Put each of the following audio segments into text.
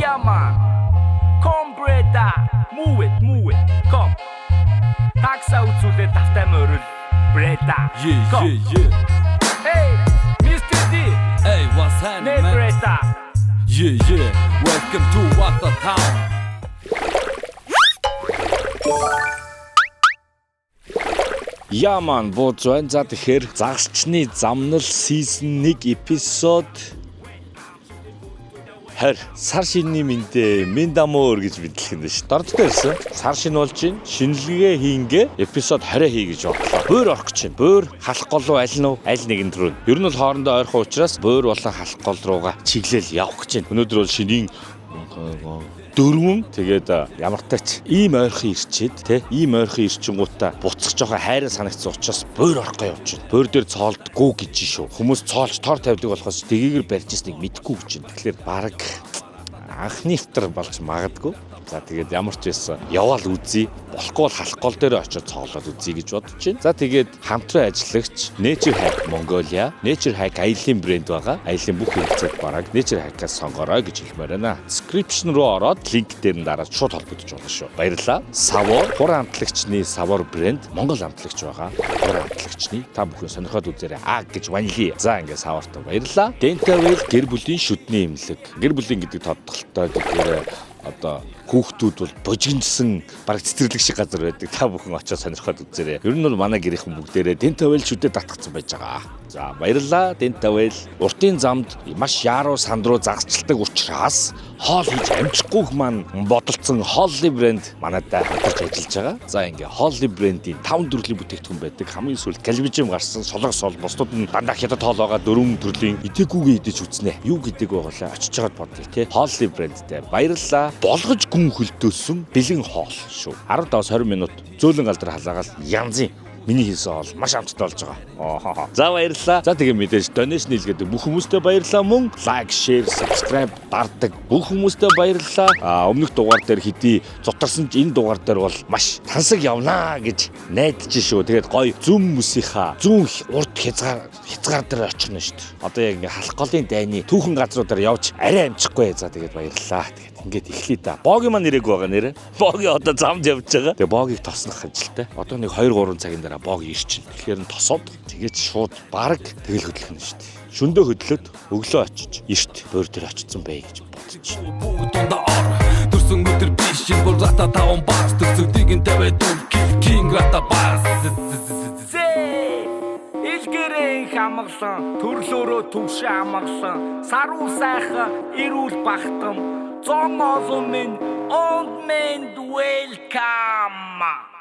Yeah man. Come brother. Move it, move it. Come. Такса үзүүлээ тавтай морил. Brother. Yeah, Come. yeah, yeah. Hey, Mr. D. Hey, what's happening, Ne man? brother. Yeah, yeah. Welcome to What the Town. Яман бууз байна. За тэгэхээр загасчны замнал season 1 эпизод 20. Сар шинийн мэндэ Миндамөр гэж мэдлэх юм биш. Дордтой ирсэн. Сар шин болж байна. Шинэлгээ хийнгээ эпизод 20 хий гэж бодлоо. Буур орох гэж байна. Буур халах гол руу аль нь вэ? Аль нэгэн рүү. Ер нь бол хоорондоо ойрхон учраас буур болон халах гол руугаа чиглэл явах гэж байна. Өнөөдөр бол шинийн дөрвөн тэгээд ямартай ч ийм ойрхон ирчээд те ийм ойрхон ирчингуудаа буцах жоохон хайрын санагдсан учраас буур орохгүй явж байна. Буур дээр цоолдгоо гэж шүү. Хүмүүс цоолж тор тавьдаг болохоос тэгээр барьж ирснийг мэдэхгүй гэж байна. Тэгэхээр бараг анхны автор болж магадгүй. За тэгээд ямар ч байсан яваал үзье. Болохгүй бол халах гол дээр очиод цоолоод үзье гэж бодож байна. За тэгээд хамтран ажиллагч Nature Hack Mongolia, Nature Hack аялын брэнд байгаа. Аялын бүх хэрэгцээд бараг Nature Hack-аас сонгоорой гэж хэлмээр байна. Description руу ороод линк дээр нь дараад шууд холбогдож болно шүү. Баярлалаа. Савор хур амтлагчны Савор брэнд Монгол амтлагч байгаа. Хур амтлагчны та бүхэн сонирхоод үзээрэй. А гэж ванили. За ингээд Савортой баярлалаа. Dentawell гэр бүлийн шүдний эмнэлэг. Гэр бүлийн гэдэг тодтолтой гэдгээр одоо хүүхдүүд бол божигнжсэн бараг цэцэрлэг шиг газар байдаг. Та бүхэн очиод сонирхоод үзээрэй. Ер нь бол манай гэрийнхэн бүгдээрээ Dentawell шүдэ татгцсан байж байгаа. За баярлалаа. Dentawell уртын замд маш яруу санд руу загасчилдаг учраас хоол хийж амжихгүй маань бодолцсон Holly брэнд манайдаа хамтарч ажиллаж байгаа. За ингээ Holly брендийн 5 төрлийн бүтээгдэхүүн байдаг. Хамгийн сүүлд кальвижим гарсан, солонгос сол, бусдууд нь дандаа хятад хоол байгаа дөрвөн төрлийн идээгүүгээ идэж үзнэ. Юу гэдэг вэ болоо очиж байгаад бодъё те. Holly брэндтэй баярлалаа. Болгож гүн хөлтөөсөн бэлэн хоол шүү. 15-аас 20 минут зөөлөн гал дээр халаагаал янзын миний хийсэн хоол маш амттай болж байгаа. Оохоо. За баярлалаа. За тэгээ мэдээж donation нийлгээд бүх хүмүүстээ баярлалаа мөн like, share, subscribe дардаг бүх хүмүүстээ баярлалаа. А өмнөх дугаар дээр хэдий зутарсан ч энэ дугаар дээр бол маш тансаг явнаа гэж найдаж шүү. Тэгээд гоё зүүн мөсийнхаа зүүн урд хязгаар дээр очихно шүү дээ. Одоо яг ингээ халах голын дайны түүхэн газруудаар явж арай амжихгүй. За тэгээд баярлалаа. Тэгээд ингээд эхлэе да. Боги маань ирээгүй байгаа нэрэ. Боги одоо замд явж байгаа. Тэгээ богийг тоснох ажилтай. Одоо нэг 2 3 цагийн дараа боги ирчин. Тэгэхээр нь тосоод тэгээд шууд бараг тэгэл хөдлөх нь шүү дээ. Шөндөө хөдлөөд өглөө очиж эрт буур дээр очсон бай гэж бодож. Бүгд дундаа ор. Төрсөн өдөр биш энэ бол рата таван бас. Төрсөдийг нь тавиад King рата бас. Зээ. Илгэрэн хамглан, төрлөөрөө төвшин амгалан, саруу сайхан эрүүл бахтам, зон олон минь онд мэнд welcome.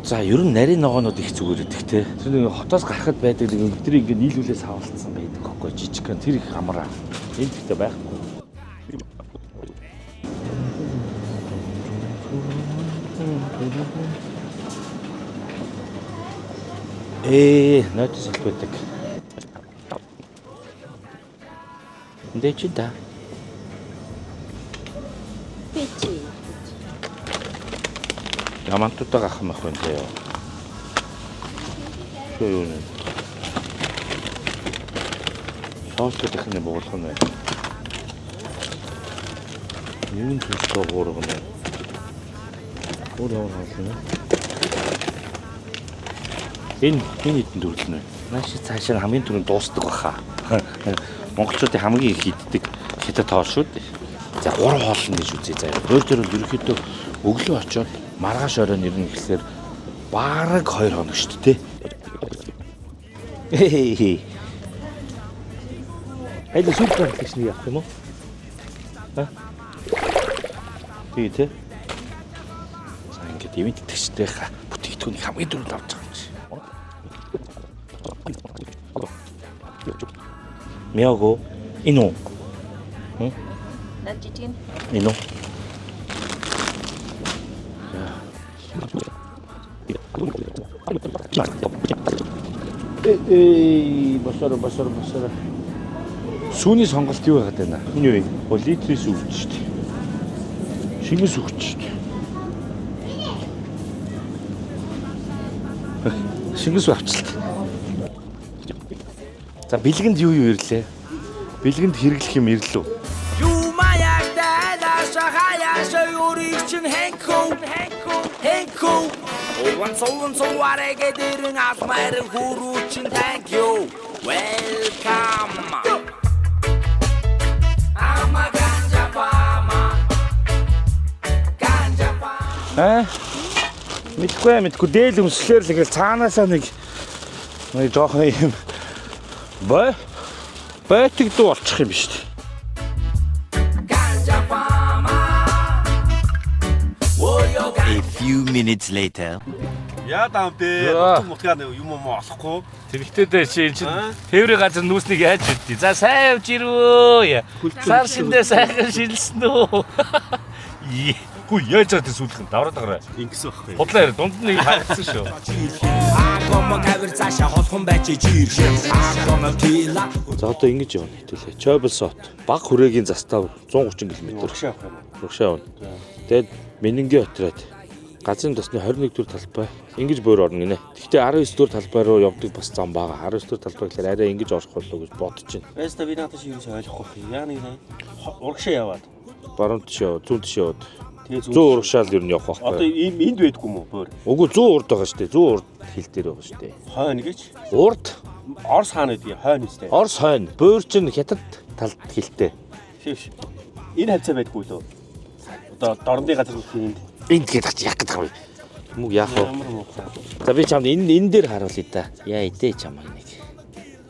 За ер нь нарийн ногоонууд их зүгээр идэх те. Тэр нэг хотоос гарахад байдаг нэг өдрийг ингээ нийлүүлээ савлцсан байдаг байхгүй жижигхэн тэр их амраа. Энд гэхдээ байхгүй. Нойтос сэлб байдаг. Энд чи да. Печи. Ямантуудаа гах мах байна заяа. Шөө юу нэ? Соустой их нэ буулгах нь байна. Юун төсөө гурав нэ. Өөр ямар хоол нэ? Энэ хэдэн төрөл нэ? Нааш цаашаа хамгийн түрүүнд дуустдаг баха. Монголчуудын хамгийн их иддэг хятад хоол шүү дээ. За гурав хоол нь гэж үзье заяа. Өөр дээр бол ерөнхийдөө өглөө очиод маргааш оройн ирнэ гэхлээр бараг 2 хоног шүү дээ. Хей. Аль супермаркет нэг явах юм уу? Ха? Тий тэ. За ингээд ивент итгэжтэйхаа бүтээгдэхүүнийг хамгийн түрүүнд авч байгаа юм шиг. Мяго энэ үү? Над жижиг нь. Энэ үү? Эй, босоор. Сүүний сонголт юу байгаад байна? Энэ юу вэ? О, литрийн сүү гэж шүү дээ. Шингэн сүү гэж шүү дээ. Шингэн сүү авчлаа. За бэлгэнд юу юу ирлээ? Бэлгэнд хэрэглэх юм ирлүү. Юмаяг дайлаша хаяаша өөрийг чинь хэнкүү хэнкүү Уан суун сууарэгэ дэрэн алмаар хүрүү чинь thank you welcome Ама ganja fama ganja fama Аа? Мэдгүй мэдгүй дээл өмслөөр л ингээл цаанаасаа нэг нэг жоохон юм бой бойтог дуу болчих юм биш үү? ganja fama Ой A few minutes later. Яа даам бэ? За. Нутаг мутгаа нэг юм юм олохгүй. Тэрэгтэй дээ чи энэ чинь тээврийн газар нүүснийг яаж үдтий? За сайн явж ирвөө. Сар шиндээ сайхан шилсэн үү? Хүү яаж чад сүүлэх нь давраад гараа. Ингэсэн байхгүй. Худлаа яриа дунд нь нэг харагдсан шүү. Агомо кавер цаашаа холхон байж жирш Агомо тила За одоо ингэж явна хэвтүүлээ. Чойболсот баг хүрээгийн застав 130 км. Урагшаа явах юм уу? Урагшаа явна. Тэгээд Минингийн отряд газрын тосны 21 дэх талбай ингэж бөөр орно гинэ. Гэхдээ 19 дэх талбай руу явдаг бас зам байгаа. 19 дэх талбай гэхээр арай ингэж орох болов уу гэж бодож байна. Байста би надад чи юу ч ойлгохгүй байх. Яа нэг урагшаа яваад. Баруун тишээ яваад, зүүн тишээ яваад. Тэгээ Зүүн урагшаал ер нь явах Одоо байхгүй. ийм энд байдгүй юм уу бөөр? Үгүй зүүн урд байгаа шүү дээ. Зүүн урд хил дээр байгаа шүү дээ. Хойно гэж. Урд Орос хаана байдгийг хойно үстэй. Орос хойно. Бөөр чинь хятад талд хилтэй. Шивш. Энэ хавцаа байдгүй лөө. Одоо дорндын газар нутгийн энд. Энд гэдэг чи яг гэдэг юм. Мөг яах вэ? Ямар муухай. За би чамд энэ энэ дээр харуулъя да. Яа идэ чамайг нэг.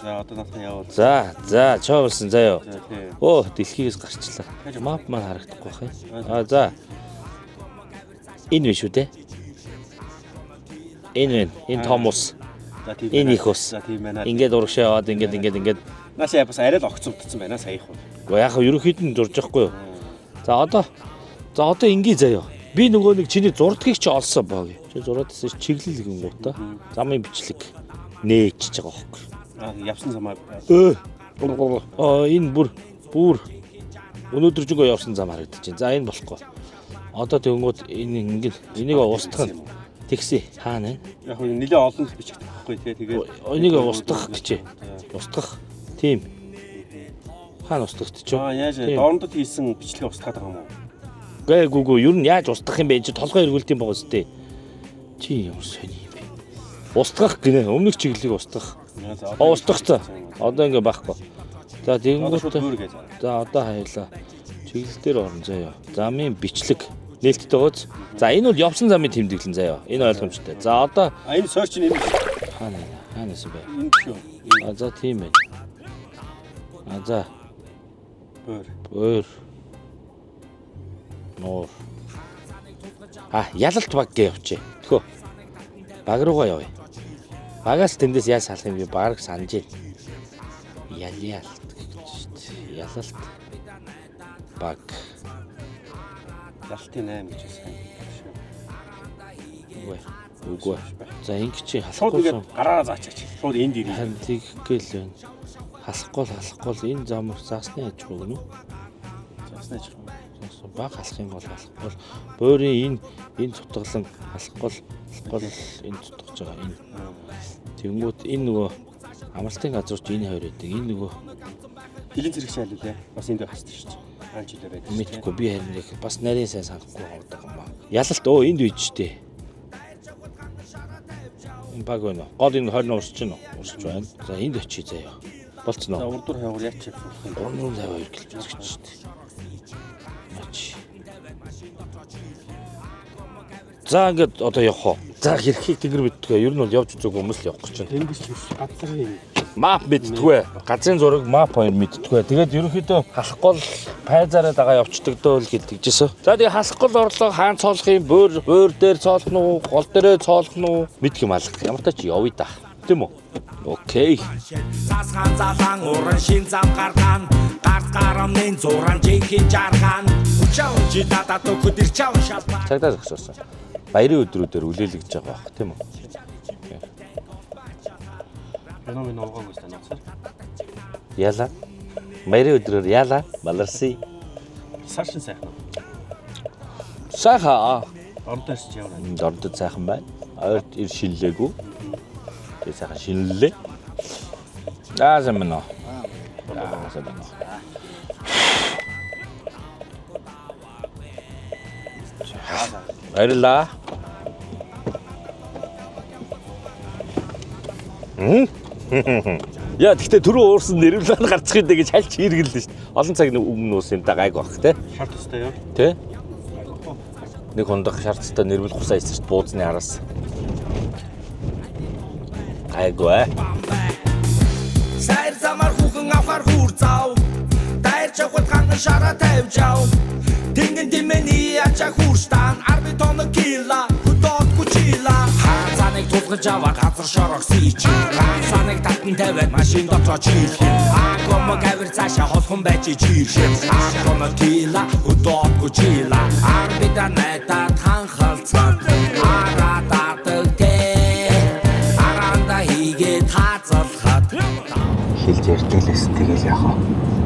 За одоо наадах явуул. За за чоолсон заяа. За тий. Оо дэлхийгээс гарчлаа. Мап маань харагдахгүй байх юм. А за. Энэ биш үү те? Энэ вэ? Энэ том ус. За тийм. Энэ их ус. За тийм байна. Ингээд урагшаа яваад ингээд ингээд ингээд. Наашаа бас арай л огцомдсон байна саяхан. Гэхдээ яг ерөнхийд нь зурж явахгүй юу? За одоо за одоо ингээ заяа. Би нөгөө нэг чиний зурдгийг чи олсон боо. Чи зураад байсан чи чиглэл гингуудаа замын бичлэг нээчж байгаа хөөхгүй. Аа явсан замаа. Өө. Аа энэ бүр бүр өнөөдөр жингөө явсан зам харагдаж байна. За энэ болохгүй. Одоо тэгэнгүүт энэ ингээд энийг устгах нь тэгсээ хаана вэ? Яг нь нэлээ олон л бичигдэх байхгүй тий. Тэгээд Энийг устгах гэжээ. Устгах. Тийм. Хаана устгах чи? Аа яаж Тийм. дорндод хийсэн бичлэгээ устгаад байгаа юм уу? Гээ гүү гүү ер нь яаж устгах юм бэ? Чи толгой эргүүлт юм байгаа зү. Чи ямар сони юм бэ? Устгах гинэ. Өмнөх чиглэлийг устгах. За Аа устгахсан. Одоо ингээ байхгүй. За Одоо шууд тэгэнгүүт бөөр гэж. за одоо хайлаа. Чиглэл дээр орно заяа. Замын бичлэг нээлттэй байгааз. За энэ бол явсан замын тэмдэглэн заяа. Энэ ойлгомжтой. За одоо А энэ сорч нь энэ хаана хаанаас бэ? энэ шүү. А за тийм байна. А за Бөөр. өөр нуур. А ялалт баг гээ явчих. Тхөө. Баг руугаа явъя. Багаас тэндээс яаж салах юм би баг санаж байна. Ял ялалт гэж шүү дээ. Ялалт баг. Ялтын 8 гэж байсан. Үгүй. Үгүй. За ингэ чи Шууд халахгүй ингээд гараараа заачаач. Шууд энд ирээ. Харин тэггээл байна. Халахгүй л халахгүй л энэ зам заасны аж ахуй гэнэ үү? Заасны аж ахуй. Заасан баг халах юм бол халахгүй л буурын энэ энэ цутгалан халахгүй л халахгүй л энэ цутгаж байгаа энэ. Тэнгүүт энэ нөгөө амралтын газар ч энэ хоёр байдаг. Энэ нөгөө Дэлийн зэрэг шайл үлээ. Бас энд байх хэрэгтэй шүү дээ. Хаан жилээ байдаг. шүү дээ. мэдхгүй би харин яг бас нарийн сайн санахгүй байгаа юм аа. Ялалт өө энд үйж штэ. Энэ баг байна. уу? Гол энэ 20 урсч байна уу? Урсч байна. За энд очие заяа. Болцсон За уу? урдуур хойгоор яач явах юм. 352 км гэж штэ. Мач. За ингээд одоо явах уу? За хэрхийг тэнгэр мэдтгүй. Ер нь бол явж үзээгүй хүмүүс л явах гэж байна. Тэнгэрч биш газар юм. Мап мэдтгүй. Газрын зураг мап хоёр мэдтгүй. Тэгээд ерөнхийдөө халахгүй л пайзаараа дагаа явцдаг дөө л гэдэгжсэн. За тэгээ халахгүй л орлого хаан цоолох юм бөөр бөөр дээр цоолох нь уу, гол дээрээ цоолох нь уу мэдх юм алга. Ямар ч тач явъя да. Тийм үү? Окей. Цасхан залан уран шин зам гарган Гарц гарамнын зуран жинхэнэ жарган Хүчаун чи дадад өгөхөд ирчаун шалбаа Цагдаа зогсоосон. Баярын өдрүүдээр үлээлгэж байгаа бах тийм үү? Кино минь уугаагүй шүү дээ нууцаар. Яла. Баярын өдрөөр яла. Баларси. Сар шин сайхан уу? Сайхан. Дордоо ирсэн чи ямар байна? Дордод сайхан байна. Ойрт ир шинлээгүй. Тэгээ сайхан шинэллээ. Аа сайн байна уу? Аа сайн байна уу? Баярлаа. Яа, гэхдээ түрүү уурсан нэрвлэн гарчих юм дэ гэж хальч хийргэлээ шүү дээ. Олон цаг өмнө уусан юм да гайг бах те. Шар тустай юу? Тэ? Нэг хундах шар тустай нэрвэл хусаа хийсэн шүү дээ бууцны араас. Гайгүй ээ. Сайр замаар хүүхэн авахар хүр зав. Дайрч явхад ганган шараа тавьж ав. Тэнгэн тэмэний ачаа хурштан арби тоног кила хөдөөдгүй чила. Хаацаныг тулгаж аваад газар шорох сийч. Хаацаныг татан тавиад машин дотроо чийлэх. Агомо гавир цаашаа холхон байж чиршээ. Агомо кила хөдөөдгүй чила. Арби да найдаад ханхалцаад араа дадаг тэ. Араанда хийгээд хаацалхад Хэлж ярьдаг л байсан. Тэгэл яах вэ?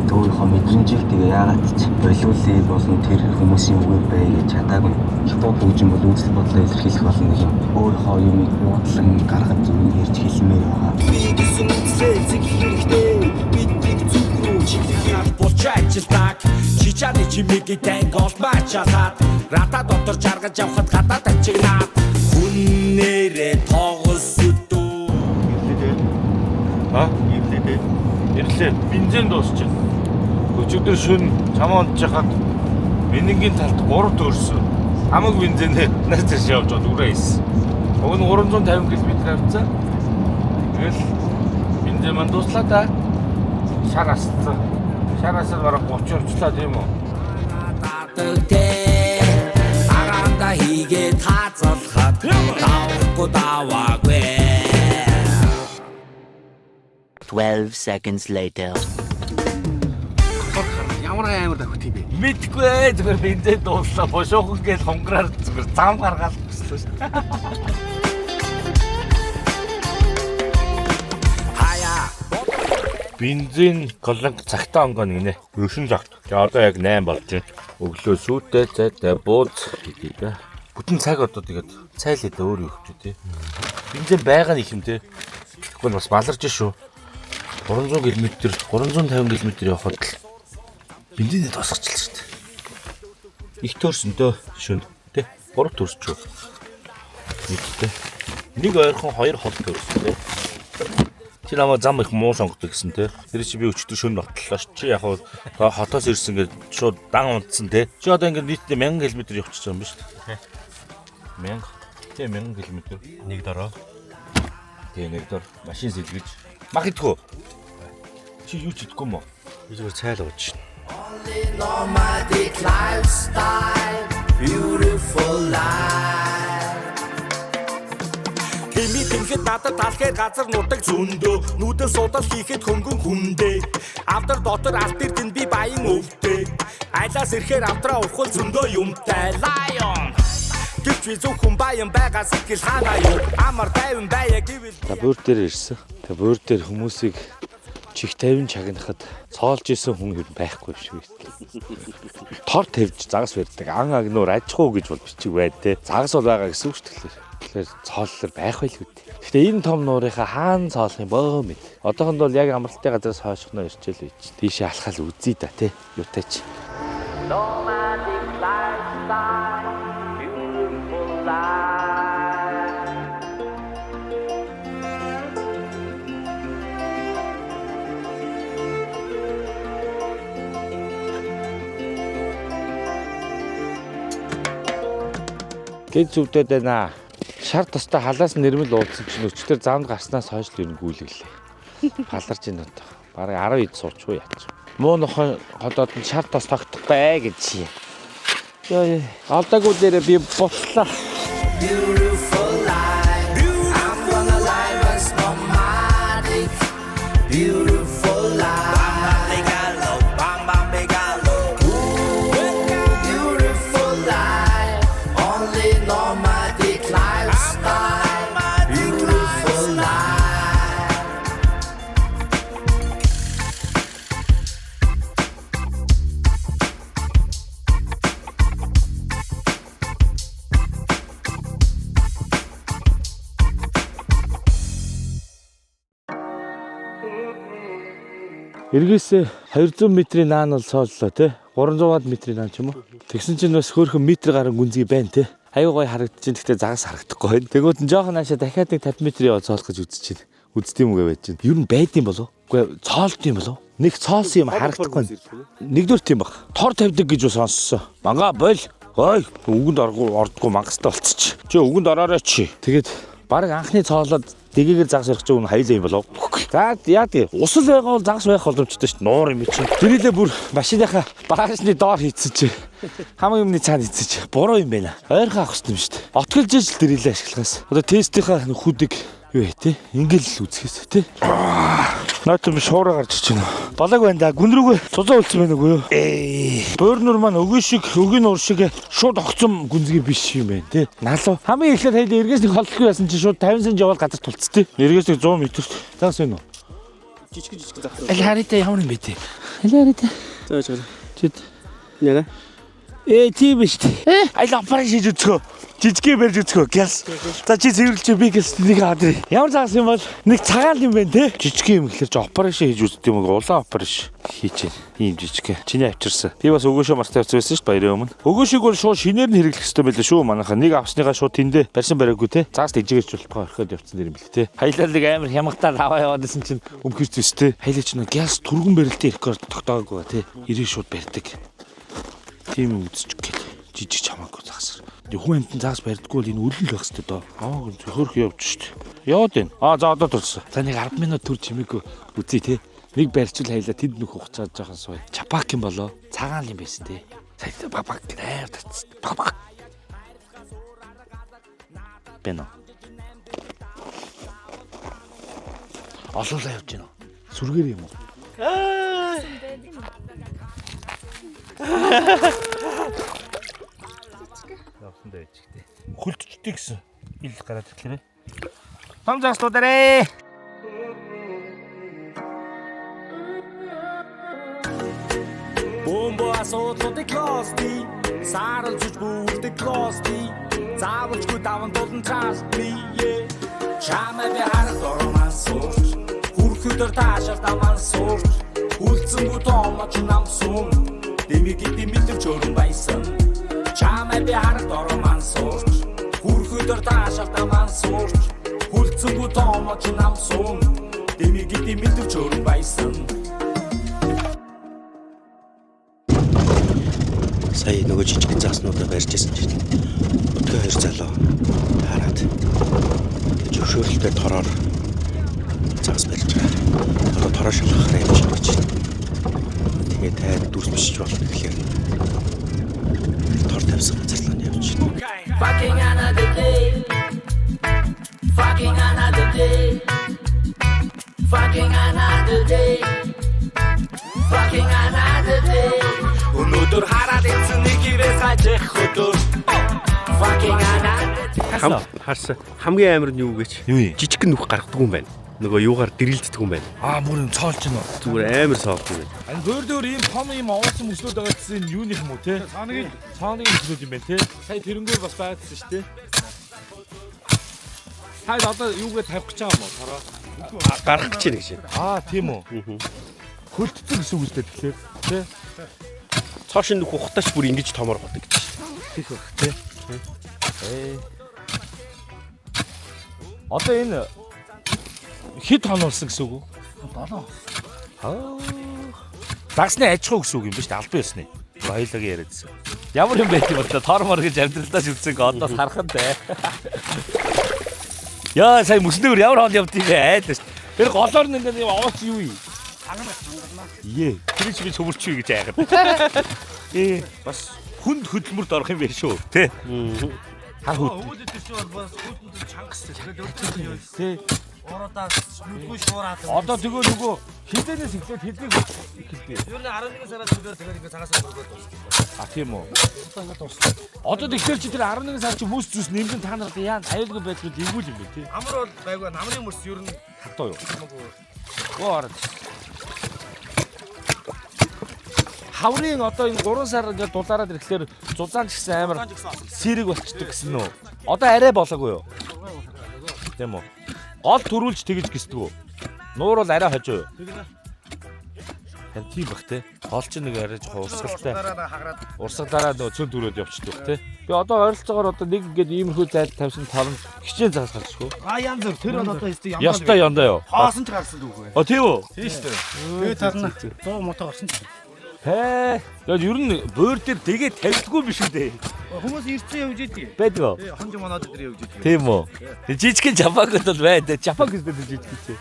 Өөрийнхөө мэдрэмжийг тэгээ яагаад ч болиулъя болон тэр хүмүүсийн үгээр бай гэж чадаагүй. Хятад хөгжим бол үзэл бодлоо илэрхийлэх болно нэг юм. Өөрийнхөө юмыг буудлан гаргаж юм ярьж хэлмээр байгаа. Би гэсэн үзлээ зэглэх хэрэгтэй. Биднийг зүг рүү чиглэх болж ажилтаг. Чичааны чимээг танг олмаачаад рата дотор жаргаж явхад гадаа тачигнаад хүн нэрээ тогс өдөө. Ирлээ дээ. А? Ирлээ дээ. Ирлээ. Бензин дуусчих. Өчигдөр шөнө чамаа унтчихад Мененгийн талд 3 төрсөн. Хамаг бензинээ нар цааш явж од үрээ хийсэн. Уг нь 350 км авцаа. Тэгэл бензин манд дууслаа да. Шар асцсан. Шар асаад бараг 30 явчлаа тийм үү? Дадаг тэ араанда хийгээд хаацалхад давхгүй даваагүй. 12 seconds later. Ямар амар давхт юм бэ? Мэдгүй ээ, зүгээр бензин дууслаа. Бошоохон гэж хонгараар зүгээр зам гаргаал өслөө шүү. Хаяа Бензин колонк цагтаа онгоо нэгнэ. 9 цагт. Тэгээ одоо яг 8 болж байна. Өглөө сүйтэй цайтай бууз хийдэ да. Бүтэн цаг одоо тэгээд цай л идэ өөр юу өгч тий. Бензин байгаа нь их юм тий. Тэгэхгүй бас баларж шүү. 300 км 350 км явхад л бензинээ дуусгачлаа шүү дээ. Их төрсөн дөө шөнө тий. 3 төрсч үү. Нийтдээ. Нэг ойрхон хоёр хол төрсөн тий. Чи намайг зам их муу сонгодог гэсэн те. Тэр чи би өчтөр шөнө нотлоо ш. Чи яг хаа хотоос ирсэн гэж шууд дан унтсан те. Чи одоо ингээд нийтдээ 1000 км явчихсан юм ба шүү дээ. 1000. Тэ 1000 км. Нэг дороо. Тэ нэг дор машин сэлгэж. Мах идэхүү. Чи юу ч идэхгүй юм уу? Би зүгээр цай л ууж шин. Nomadic lifestyle, beautiful life. Хими тэнхэд надад талхэр газар нутаг зөндөө. Нүдэн судал хийхэд хөнгөн хүндээ. Авдар дотор алт эрдэн би баян өвдөө. Айлаас ирэхээр авдраа ухал зөндөө юмтай. Lion. Гэвч би зөвхөн баян байгаа сэтгэл ханаа юу. Амар тайван байя гэвэл За буур дээр ирсэн. Тэгээ буур дээр хүмүүсийг чих тавин чагнахад цоолж исэн хүн ер нь байхгүй юм шиг байна. Тор тавьж загас барьдаг. Ан агнуур аж ахуй гэж бол бичиг бай тээ. Загас бол байгаа гэсэн үг шүү дээ. Тэгэхээр цооллоор байх байлгүй дээ. Гэхдээ энэ том нуурынхаа хаан цоолох юм бөө мэд. Одоохонд бол яг амралтын газараас хойшхноо ирчээл байж. Тийшээ алхаал үзье да тий. Юутай ч. Nomadic lifestyle, beautiful life. Гэнт зүвдээд байна. Шар тустай халаас нэрмэл уулзсан чинь өчтөр замд гарснаас хойш л ер нь гүйлгэлээ. Паларч ин одоо. Бараг 10 ид суучихгүй яач. Муу нохой ходоод нь шар тус тогтохгүй гэж. Йоо, олдоогүй дээрээ би бутлаа. Beautiful life. I'm gonna live as nomadic. Beautiful life. Bam bam bigalo, bam bam bigalo. Ooh, beautiful life. Only nomadic lifestyle. Beautiful life. Эргээсээ 200 метрийн наан бол цооллоо те. 300-аад метрийн наан ч юм уу. Тэгсэн чинь бас хөөхөн метр гарan гүнзгий байна те. Аюу гоё харагдчихээн. Гэхдээ загас харагдахгүй байна. Тэгвэл нь жоохон наашаа дахиад нэг 50 м яваад цоолох гэж үзэж байна. Үздэм үгээ байж байна. Ер нь байдсан болов? Үгүй цоолд юм болов? Нэг цоолсон юм харагдахгүй. Нэгдүгээр тийм баг. Тор тавьдаг гэж бас сонссон. Манга боль. Ой, үгэнд оргуу ордгоо мангастай болцчих. Чи үгэнд ороорой чи. Тэгээд баг анхны цоолоод дэгээгээр загас ярих чинь хайлаа юм болов. За яа тий. Усал байгаа бол загас байх боломжтой шүү дээ. Нуур юм чи. Дэрэлээ бүр машиныхаа багажны доор хийцэн чи. Хамаг юмны цаана хийцэн чи. Буруу юм байна. Ойрхон авах хэрэгтэй юм шүү дээ. Отголж ижил дэрэлээ ашиглахаас. Одоо тестийнхаа нүхүүдийг юу вэ те? Ингээл л үзэхээс те. Наад би шуураа гарч ич байна. Балаг байна да. Гүн рүүгээ цузаа үлдсэн байна уу юу? Ээ. Буурнур маань өгөн шиг, өгийн нуур шиг шууд огцом гүнзгий биш юм байна те. Налуу. Хамгийн эхлээд хайлаа эргээс нэг холдохгүй ясан чи шууд 50 сент явал газар тулцс те. Эргээс нэг 100 м. Загас байна уу? Жижиг жижиг загас. Аль хараатай ямар юм бэ те? Аль хараатай. За за. Чид. Нэрэ. Ээ тийм биш те. Аль аппарат шиж үзгөө. Жижигхэн барьж үзгөө. Гялс. За чи цэвэрлж би гэлс нэг аваад ирээ. Ямар загас юм бол нэг цагаан юм байна те. Жижигхэн юм гэхэлэр чи операшн хийж үздэг юм уу? Улаан операшн хийж байна. Ийм жижигхэн. Чиний авчирсан. Би бас өгөөшөө мартаа явцсан байсан шүү дээ баярын өмнө. Өгөөшийг бол шууд шинээр нь хэрэглэх хэрэгтэй байлаа шүү манайха. Нэг авсныгаа шууд тэндээ барьсан бариагүй те. Загас тэжээгээч болтгоо орхиод явцсан дэр юм бэл те. Хайлаа нэг амар хямгатаа аваа яваад исэн чинь өмхөрч зүс те. Хайлаа чи нэг гялс түргэн барилтын рекорд тогтоогоогүй те. Ирээ шууд барьдаг. Тийм юм үзчих гээл. Жижиг чамаагүй загас. Хүн амтан загас барьдаггүй бол энэ үлэн л байх хэрэгтэй доо. Аа хөрх явж штт. Яваад байна. Аа за одоо турсан. За нэг 10 минут төр чимээгүй үзье те. Нэг барьчил хайлаа тэнд нөх хугацаад жоохон сууя. Чапак юм болоо. Цагаан юм байсан те. Сая баг баг гэх амар татсан. Баг баг. Бэнэ. Олуулаа явж гинэ. Сүргээр юм уу? Явсан дээр ичгтэй. Хөлтчтэй гэсэн. Ил гараад ирлээ. Том загслуудаарэ. Бөмбө асуудлуудыг клости сааралж бүрдэг клости заавалчгүй даван тулан trust me yeah. Чамай би харах дорман сурч хүрхөдөр таашаал даман сурч үлдсэнгүү тоомоч намсун дэмий гэдэг мэдвч өрн байсан. Чамай би харах дорман сурч хүрхөдөр таашаал даман сурч үлдсэнгүү тоомоч намсун дэмий гэдэг мэдвч өрн байсан. Сая нөгөө жижигэн заснуудаа барьж исэн чинь өдгөө хоёр залуу таарад зөвшөөрөлтэй тороор загас барьж байгаа. Одоо тороо шалгахаар явж байгаа гэж. Тэгээ тайд дүрс бичиж болно гэхлээр тор тавьсан газар л явж байна. Fucking another day. Fucking another day. Fucking another day. Fucking another day. Өнөөдөр хараад ирсэн нэг хивээс хажих өдөр. Fucking another day. Харсан. Хамгийн амар нь юу гэж? Юу юм? Жижигхэн нүх гаргадаг юм байна. Нөгөө юугаар дэрэлддэг юм байна. Аа бүр юм цоолж гинэ. Зүгээр амар соолт юм байна. Ань бөөр дөөр ийм том ийм овоосон мөслүүд байгаа гэсэн энэ юуных юм уу те? Цааныгийн мөслүүд юм байна те. Сая тэрнгээр бас байгаадсэн шүү те. Та одоо юугээ тавих гэж байгаа юм уу? Тороо. Гарах гэж байна гэж. Аа тийм үү. Хөлтцөн гэсэн үг үстэй тэгэхээр те. Цоошин нүх ухтаач бүр ингэж томор годог гэж. Тийх байх те. Одоо энэ хэд хонуулсан гэсэн үг үү? 7. Аа. Дагсны аж ахуй гэсэн үг юм ба шүү дээ. Албан ёсны. Баялагын яриадсэн. Ямар юм байт юм бол тор мор гэж амьдралдаа шүлцэн одоо сархан дээ. Яа сая мөснөөр ямар хоол явд юм бэ айл шүү. Тэр голоор нь ингээд юм овооч юу юм? Ее. Тэр чи би цөмөрчүй гэж айхад. Ээ бас хүнд хөдөлмөрт орох юм байна шүү. Тэ. Хар хөт. Өвөл өдөр чи бол бас хөлтөнд чангас. Тэгээд өдөр юу Тэ. Уруудаа нүдгүй шуураад. Одоо тэгээ нөгөө хизээнээс эхлээд хэднийг эхэлдэг. Ер нь 11 сараас өдөр тэгээд ингээ цагаас өргөөд дуусна. А тийм үү. Одоо тэгэхээр чи тэр 11 сар чи мөс зүс нэмгэн та нар одоо яа аюулгүй байдал эвгүй юм бэ тий. Амар бол байггүй намрын мөс ер нь Хатуу юу? хамаагүй. Гоо ороод. Хаврын одоо энэ 3 сар ингээд дулаараад ирэхлээр зузаан ч гэсэн амар сэрэг болчдөг гэсэн үү? Одоо арай болоогүй юу? Тийм үү? Гол төрүүлж тэгэж гисдэг үү? Нуур бол арай хожуу юу? Харин тийм бах те. Хоол чинь нэг арай жоохон урсгалтай. Урсгалаараа нөгөө цөм түрээд явчихдаг те. Би одоо ойролцоогоор одоо нэг ингээд иймэрхүү зайлд тавьсан торонд хичээн загас гарчихгүй. А янз бүр тэр бол одоо ёстой яндаа. Ёстой яндаа юу? Хоосон ч гарсан дүүхээ. А тийм үү? Тийм шүү дээ. Тэгээд тал нь 100 мото гарсан ч. Хээ. Тэгээд ер нь буур дээр дэгээ тавьдаггүй биш үү дээ. Хүмүүс ирсэн явж идэг. Байдаг уу? Тий, хонж моноод дээр явж идэг. Тийм үү? Жижигхэн жапанг бол байна. Жапанг гэдэг жижиг чи.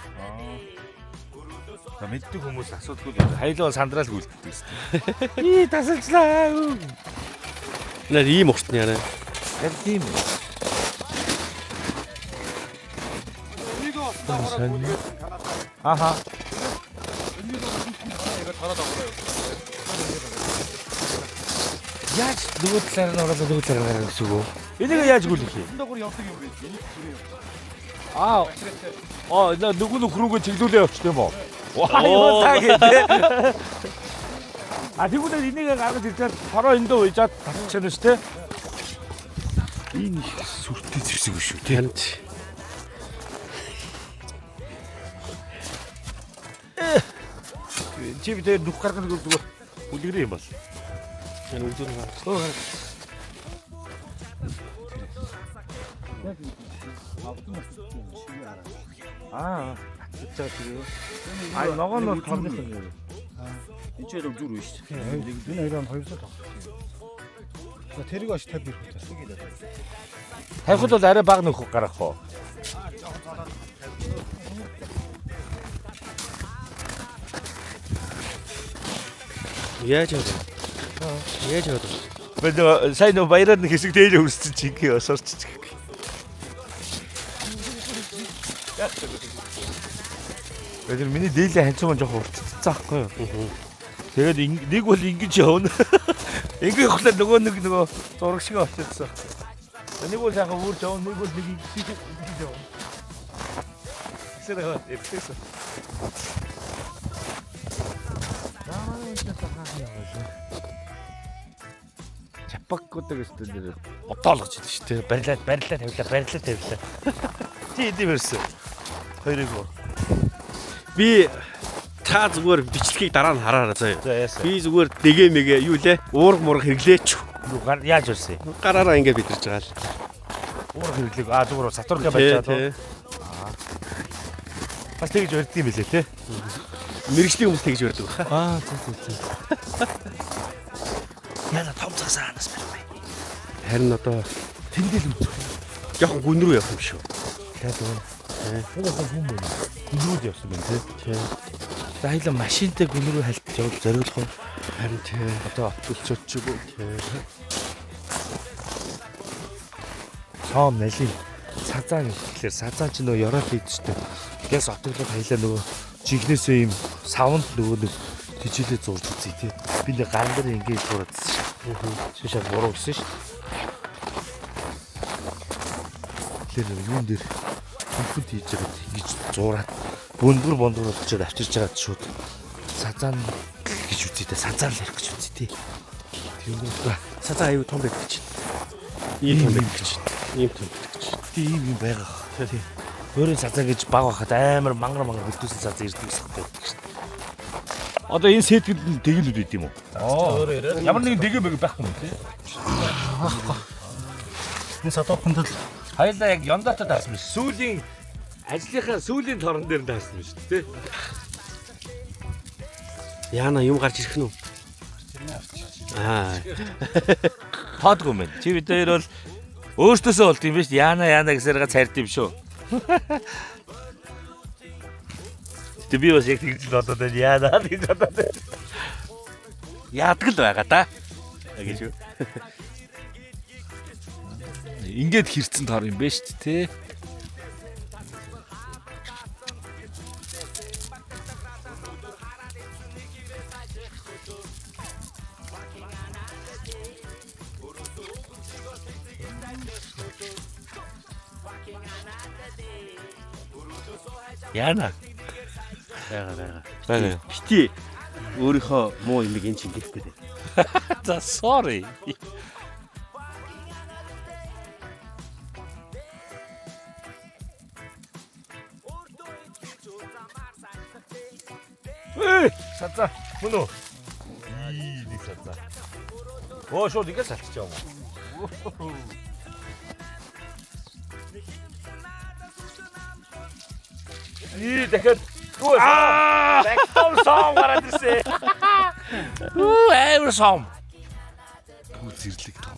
За мэддэг хүмүүс асуудаггүй л хайлаа сандраал гүйлддэг гэсэн. Ий тасалжлаа. Нэр ийм урт нь яриа. Яг тийм үү. Аха. Яаж нөгөө талаар нь ороод нөгөө талаар гарах гэсэн үг үү? Энийг яаж гүйлэх юм? Энд явдаг юм бэ? Аа. Аа, нөгөө нөх рүүгээ чиглүүлээ явчих тийм үү? Ваа, юу таа гэдэг. А тэгвэл энийг гаргаж ирж хороо эндөө уйжаад татчих нь шүү дээ. Энэ их сүртэй зэвсэг шүү тий. Харин Чи би дээр нүх гаргах зүгээр үлгэрээ юм бол. энэ үзүүр нь гарч. Аа, татчих тэгээ. А ногоон нь томных юм. Энд ч яг зүр үү шүү дээ. Энэ хоёроо 200 тоглох. За тэрийг аш 50 ирэх үү. Тавихад бол арай бага нөхөх гаргах уу? Яаж яваад вэ? Яаж яваад вэ? Би нөгөө сайн нөгөө баяраар нэг хэсэг дээлээ өрссөн чи ингээ осорч. Тэр миний дээлээ ханцуу маань жоохон уртцсан байхгүй юу? Тэгээд нэг бол ингэж явна. Ингээ явахлаа нөгөө нэг нөгөө зураг шиг очсон. Нэг бол сайхан үрж явна, нэг бол нэг ингэж явна. Тэр эвтэйсэн. Чапаккудаг гэсэн нэр бодоолгож идэв шүү дээ. Барилаа барилаа тавилаа барилаа тавилаа. Чи эдэм ирсэн. Хоёрыг уу. Би та зүгээр бичлэгийг дараа нь хараарай заяа. За яасан. Би зүгээр дэгэ мэгэ юу лээ? Уурга мурга хэрэглээч. Юу гар яаж ирсэн? Гараараа ингэ бидэрч байгаа л. Уурга хэрэглээг аа зүгээр сатурга барьж байгаа уу? Бас тэгж барьд юм билээ те. Мэргэжлийн хүмүүс тэгж барьдаг баха. Аа зүг зүг зүг. Яна том цагаас анаас барьмай. Харин одоо Тэндэл үзэх. жоохон гүн рүү явах юм шүү. Тэгээд үү. Энэ хүн байна. Гүн рүү л явсан байна те. За хоёлаа машинтай гүн рүү хальт явал зориулах уу? Харин тий. Одоо отөлцөөч ч юм уу. Сом налин сазаан гэхлээр сазаан ч нөгөө ёроол хийдэж штэ. Тэгээс отоглоод хаялаа нөгөө жигнэсээ ийм савнд нөгөө нэг тижээлээ зурж үзье тий. Би нэг гаран дээр ингэж зураад шүү. Чи шал буруу гэсэн шүү. Тэгэхээр нөгөө юун дээр хөнхөнд хийж байгаад ингэж зураад бөндгөр бондгор болчиход авчирч байгаад шууд сазаан гэж үзье тэ сазаан л ярих гэж үзье тий. Тэнгүүт Сазаа аюу том байдаг чинь. Ийм том байдаг чинь. Ийм том байдаг чинь. тийм юм байгаа. Тий. Өөрийн сазаа гэж баг байхад амар мангар мангар хөдөөсөн сазаа ирдэг гэсэн байдаг шүү дээ. Одоо энэ сэтгэлд нь тэгэлүүд байд юм уу? Аа. Ямар нэгэн дэгэ мэг байхгүй юм тий. Энэ садууханд л Хоёлаа яг ёндоотод таарсан биш. Сүүлийн ажлынхаа сүүлийн торон дээр нь таарсан биш тий. Яана юм гарч ирэх нь үү? Аа. Тоодгүй юм байна. Чи бид хоёр бол өөртөөсөө болд юм биш. Яана яана гэсээр га цайрд юм шүү. Гэтэ би бас яг тэгж л бодоод байна. Яана гэж бодоод байна. Яадаг л байгаа та. Гэж юу. Ингээд хэрцэн тор юм бэ шүү дээ, тэ. Яана. Бага бага. Бага. Бити өөрийнхөө муу юмыг энэ чинь гэх гэдэг. За sorry. Эй, сазаа. Мөн үү? Ии нэг сазаа. Оо шууд ингэж салчих юм уу? Ии дахиад Аа! Бэктом сом гараад ирсэн. Үу амар сом. Пүү зэрлэг том.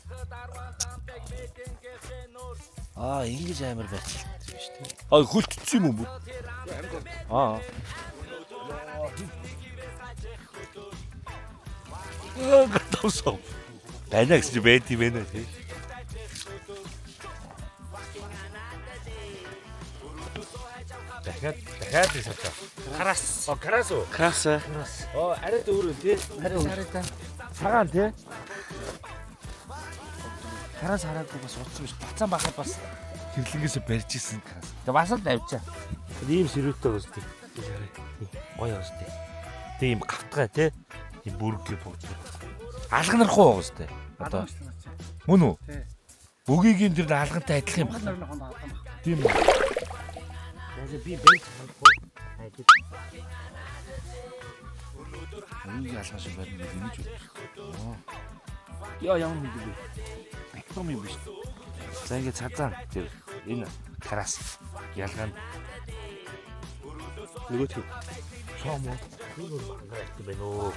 Аа ингэж амар байцалтай юм шүү дээ. Аа хөлтцсөн юм уу? Аа. Бэктом сом. Байна гэсэн чи байд юм байна тий. Дахиад нэг савчаа. Карас. О, карас уу? Крас. Оо, арай дөөрөө тий. Арай та. Цагаан тий. Карас хараагүй бас утсан биш. Бацаан байхад бас тэрлэнгээсээ барьж исэн карас. Тэгээ бас л авчаа. Ийм сэрүүтэй бас тий. Гоё бас тий. Тэг ийм гавтгай тий. Ийм бүргээ бууж. Алганархгүй байгаа сте. Одоо мөн үү? Тий. Бөгийн тэр алгантай адилхан юм байна. Монгол нэрний хонд алган баг. Тийм үү? Яа би байж чадахгүй. Үнийг алган шиг барина гэж ингэж үү. Яа ямар хүн бэ? Бактом юм биш. За ингэ цазаан тэр энэ карас ялгаа нь Нөгөөх нь сом уу? Энэ бол мангар айт юм байна уу?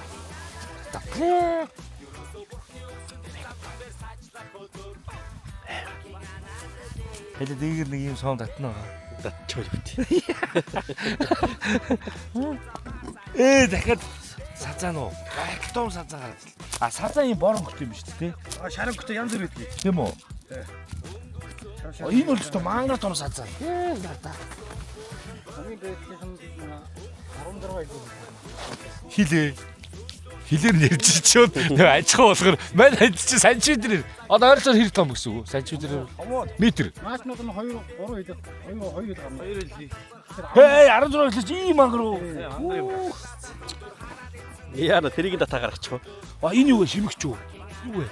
Татлаа. Хэлээ дээгэр нэг юм сом татна байгаа. татчихвал үгүй. Дахиад сазан уу? Бактом сазан гараад ирлээ. А сазан юм бор өнгөтэй юм биш үү те? А шар өнгөтэй янз бүр байдаг. Тийм үү? Шар шар. Энэ бол өстө мангар том сазан. Надаа. Хамгийн дээдлийнх нь 16 илүү. Хилээ. Хилээр нь ярьж чиод нэг ажихаа болохоор мань ханд чи сантиметр. Одоо ойролцоогоор хэр том гэсэн үг? Сантиметр метр. Наачнууд нь 2 3 хил 2 2 хил гарна. 2 хил. Хей 16 хилээс ийм мангар уу? Яа, тэрийг татаа гаргачих уу? А энэ юу вэ? Шимэгч үү? Юу вэ?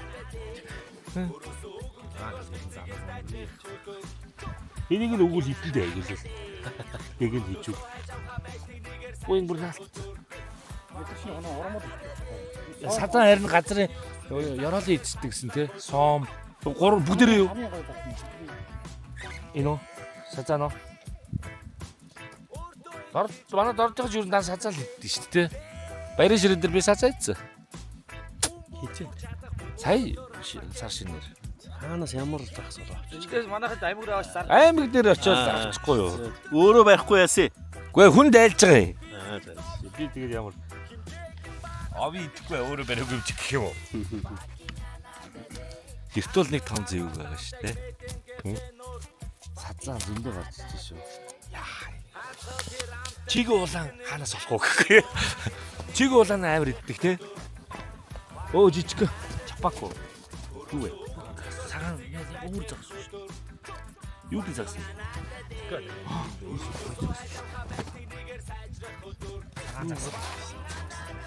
Энийг л өгвөл хитэн дээ гэлээ. Тэг нь хийжүүл. Үгүй энэ бүр наалт. Мэдэрчний хоноо урамууд. Сазан харин газрын ёроолын эзэсдэг гэсэн тий. Сом гурав бүгдээрээ юу? Хамгийн гоё татна. Энэ үү? Сазан уу? Дор манай дорж байгаа юу дан сазан л иддэг шүү дээ. Баярын ширэн дээр би сазан идсэн. Хизээ. Сая сар шинээр. Хаанаас ямар загас болоо авчих. Тэгээс манайхад аймаг руу авч зар. Аймаг дээр очиод авчихгүй юу? Өөрөө барихгүй яасан. Үгүй хүн дайлж байгаа юм. Аа за. Би тэгээд ямар Ави идэхгүй өөрөө бариагүй юм чи гэх юм уу? Гэрт бол нэг том зэвэг байгаа шүү дээ. Сазан зөндөө гарч ирж шүү. Яа. Чиг улаан хаанаас олох уу гэхгүй. Чиг улаан амар иддэг те. Өө жижиг чапако. Юу вэ? Цагаан өөр загас шүү дээ. Юу гэж загас юм? Цагаан загас.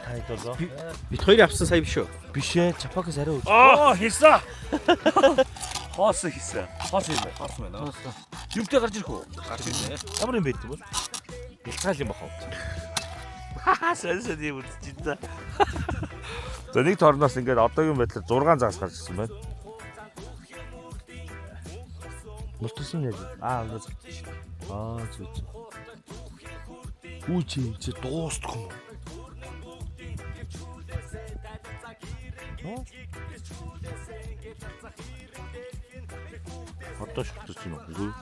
Та хэд болоо? Бит хоёр авсан сая биш үү? Биш ээ, чапакос арай үз. Оо хийсэн. Хоосон хийсэн. Хоос юм байна. Хоосон байна. Юмтэй гарч ирэх үү? Гарч ирнэ. Ямар юм байд юм бол? Бэлтгаал юм бах уу? Хаа, сэн сэн юм үзчих та. За нэг торноос ингээд одоогийн байдлаар 6 загас гарч ирсэн байна. Мултсан яаж? Аа, ингээд зогтчих. Аа, зүг зүг. Үу чи дуустах юм уу? Одоо шүтэж юм уу?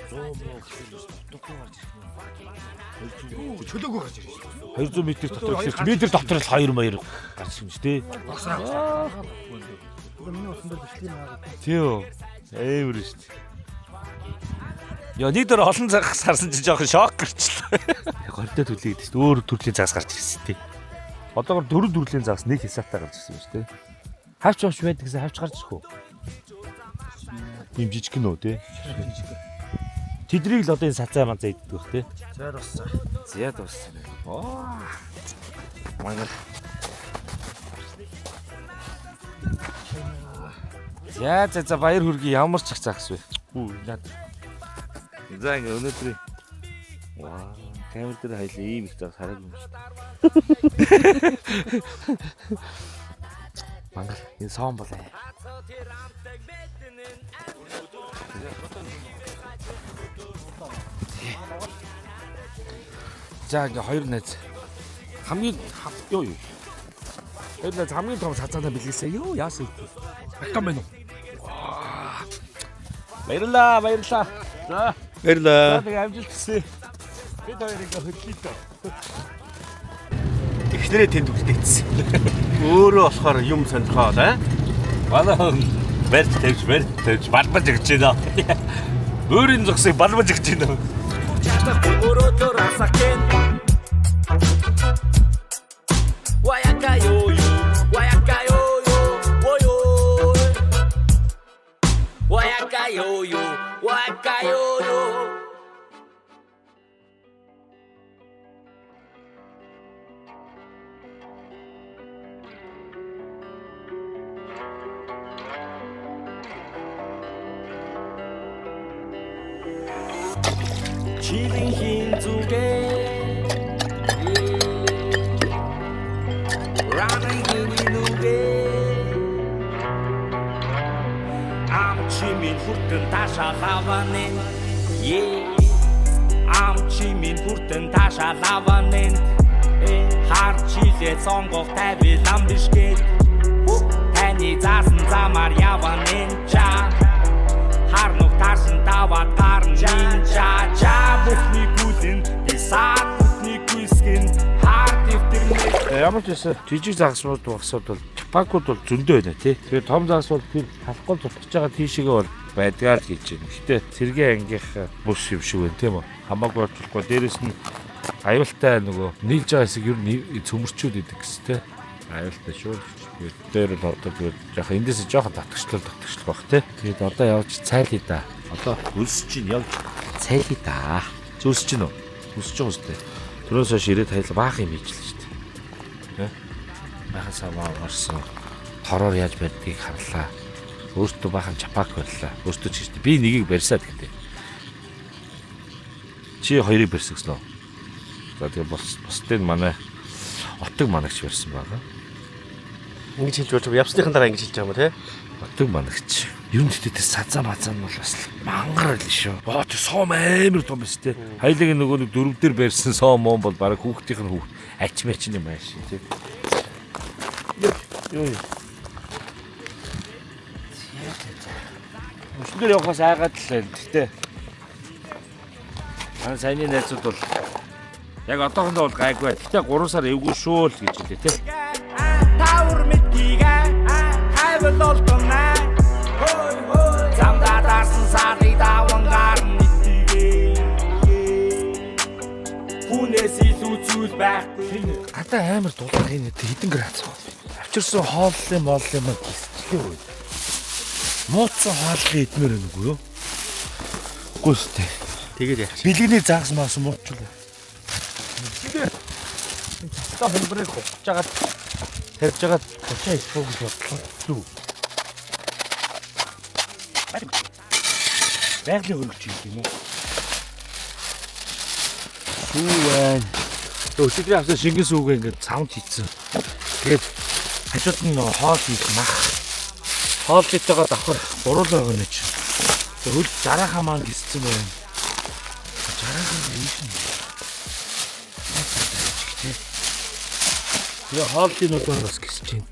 Зөө мөө гэхэл утгагүй гарч ирэх юм. Чөлөөгөө гарч ирж шүү. 200 м дотор гэхэл метр дотор л 2 маяр гарч ирнэ шүү дээ. Миний усан дээр бичлэг юм аа. Тийм үү. Эвэр шүү дээ. Яа нэг дээр олон загас харсан чинь жоохон шок гэрчлээ. Гордоо төлөй гэдэг чинь өөр төрлийн загас гарч ирсэн тий. Одоогор дөрвөн төрлийн загас нэг хисаатай гарч ирсэн юм шүү дээ. Хавч хавч байдаг гэсэн хавч гарч ирэх үү? Ийм жижиг гэнэ үү тий? Тэдрийг л одоо энэ сацаа манзаа иддэг байх тий. За дууссан. Зя дууссан. Оо. Мангар. За за за баяр хүргэе ямар ч их загас вэ? Үу наад. За ингээ өнөөдрийн Ваа, камер дээр хоёлаа ийм их загас хараагүй юм шүү. Мангал энэ соон болоо. За ингээ хоёр найз хамгийн юу юу. Хоёр найз хамгийн том сазаанаа бэлгэлсэн. Юу яасан бэ? Аккам байна уу? Баярлаа, баярлаа. За. Баярлаа. Тэгээ амжилт хүсье. Бид хоёр ингээ хөдлөе дөө. Тэгснэрээ тэнд үлдээсэн. Өөрөө болохоор юм сонирхоод аа. Манай хүн барьж тавьж, барьж тавьж балбаж өгч байна. Өөрийн зогсыг балбаж өгч байна. Чадахгүй өрөөдөр асах гэн. Ваяка йо йо, ваяка йо йо, ой ой. Ваяка йо йо, ваяка йо йо. Чилийн хин зүгээ Ранан гүний нүгээ Ам чимин хүртэн таашаа лаванэ Ам чимин хүртэн таашаа лаванэ Хар чилээ сонгох тавилан биш гээд Таны заасан замаар явна ча. Хар нүх таарсан таваад гарна нинжа. Ча бүхний гүлэн би саад бүхний гүйсгэн хар дэвтэрнэ. Ямар ч байсан жижиг загасмууд багсууд бол чапакууд бол зөндөө байна тий. Тэгэхээр том загас бол тэр талахгүй зутгаж байгаа тийшээгээ бол байдгаар л хийж байна. Гэтэ цэргийн ангийнх бүс юм шиг байна тийм үү? Хамаагүй болчихгүй. Дээрэс нь аюултай нөгөө нийлж байгаа хэсэг ер нь цөмөрчүүд идэг гэсэн тий. Аюултай шүү. Тэгээд дээр бол одоо тэгээд жоохон эндээс жоохон татгчлал татгчлах бах тий. Тэгээд одоо явж цайлъя да. Одоо өлсөж чинь явж цайлъя да. Зүрсэж чинь үү? Өсөж байгаа үстэй. Түрээс хойш ирээд хаял баах юм хийжлээ шүү дээ. Баахан самаа орсон. Тороор яаж барьдгийг харлаа. Өөртөө баахан чапак барьлаа. Өөртөө ч гэж би нэгийг барьсаа гэхдээ. Чи хоёрыг барьсан гэсэн үү? За тэгээ бусдыг манай отог манагч барьсан байгаа. Ингэж хэлж болж явсныхан дараа ингэж хэлж байгаа юм тий. Отог манагч. Ер нь тэгтээ тэр сазаа мазаа нь бол бас мангар л шүү. Аа тэр сом амар том биз тий. Хоёлын нөгөө нэг дөрөв дээр барьсан сом мом бол бараг хүүхдийнх нь хүүхд ач мач юм ааш тий. Юу юу. Өчндөр явахаас айгаад л байна. Тэгтээ манай саяны найзууд бол яг одоохондоо бол гайгүй. Тэгтээ 3 сар эвгүй шүү л гэж хэлээ тий. Тавар мэдгийг хайвал олдоно. Замдаа дарсан сарыг даван гарна итгээ. Хүнээс илүү зүйл байхгүй. Гадаа амар дулаах юм хэдэн градус вэ? Авчирсан хооллын мооллын маань гисчлээ үү? Мууцсан хооллын идмээр байна үгүй юу? Үгүй шүү дээ. Тэгээд яах вэ? Бэлгэний загас маас муутчлаа. Цацгаа хумбрыг ухаж агаад тарьж агаад 32 суу гэж бодлоо. Зүг. Байгалийн хөргөч юм уу? Сүү байна. Өчигдрийн авсан шингэн сүүгээ ингээд цамд хийцэн. Тэгээд хажууд нь нөгөө хоол хийх мах. Хоол хийтэйгээ давхар буруулаа байгаа нэ чи. Хөл жараахаа маань гисцэн байна. Жараахаа ийш нь. Тэгээ хооллын нүдээр бас гисэж байна.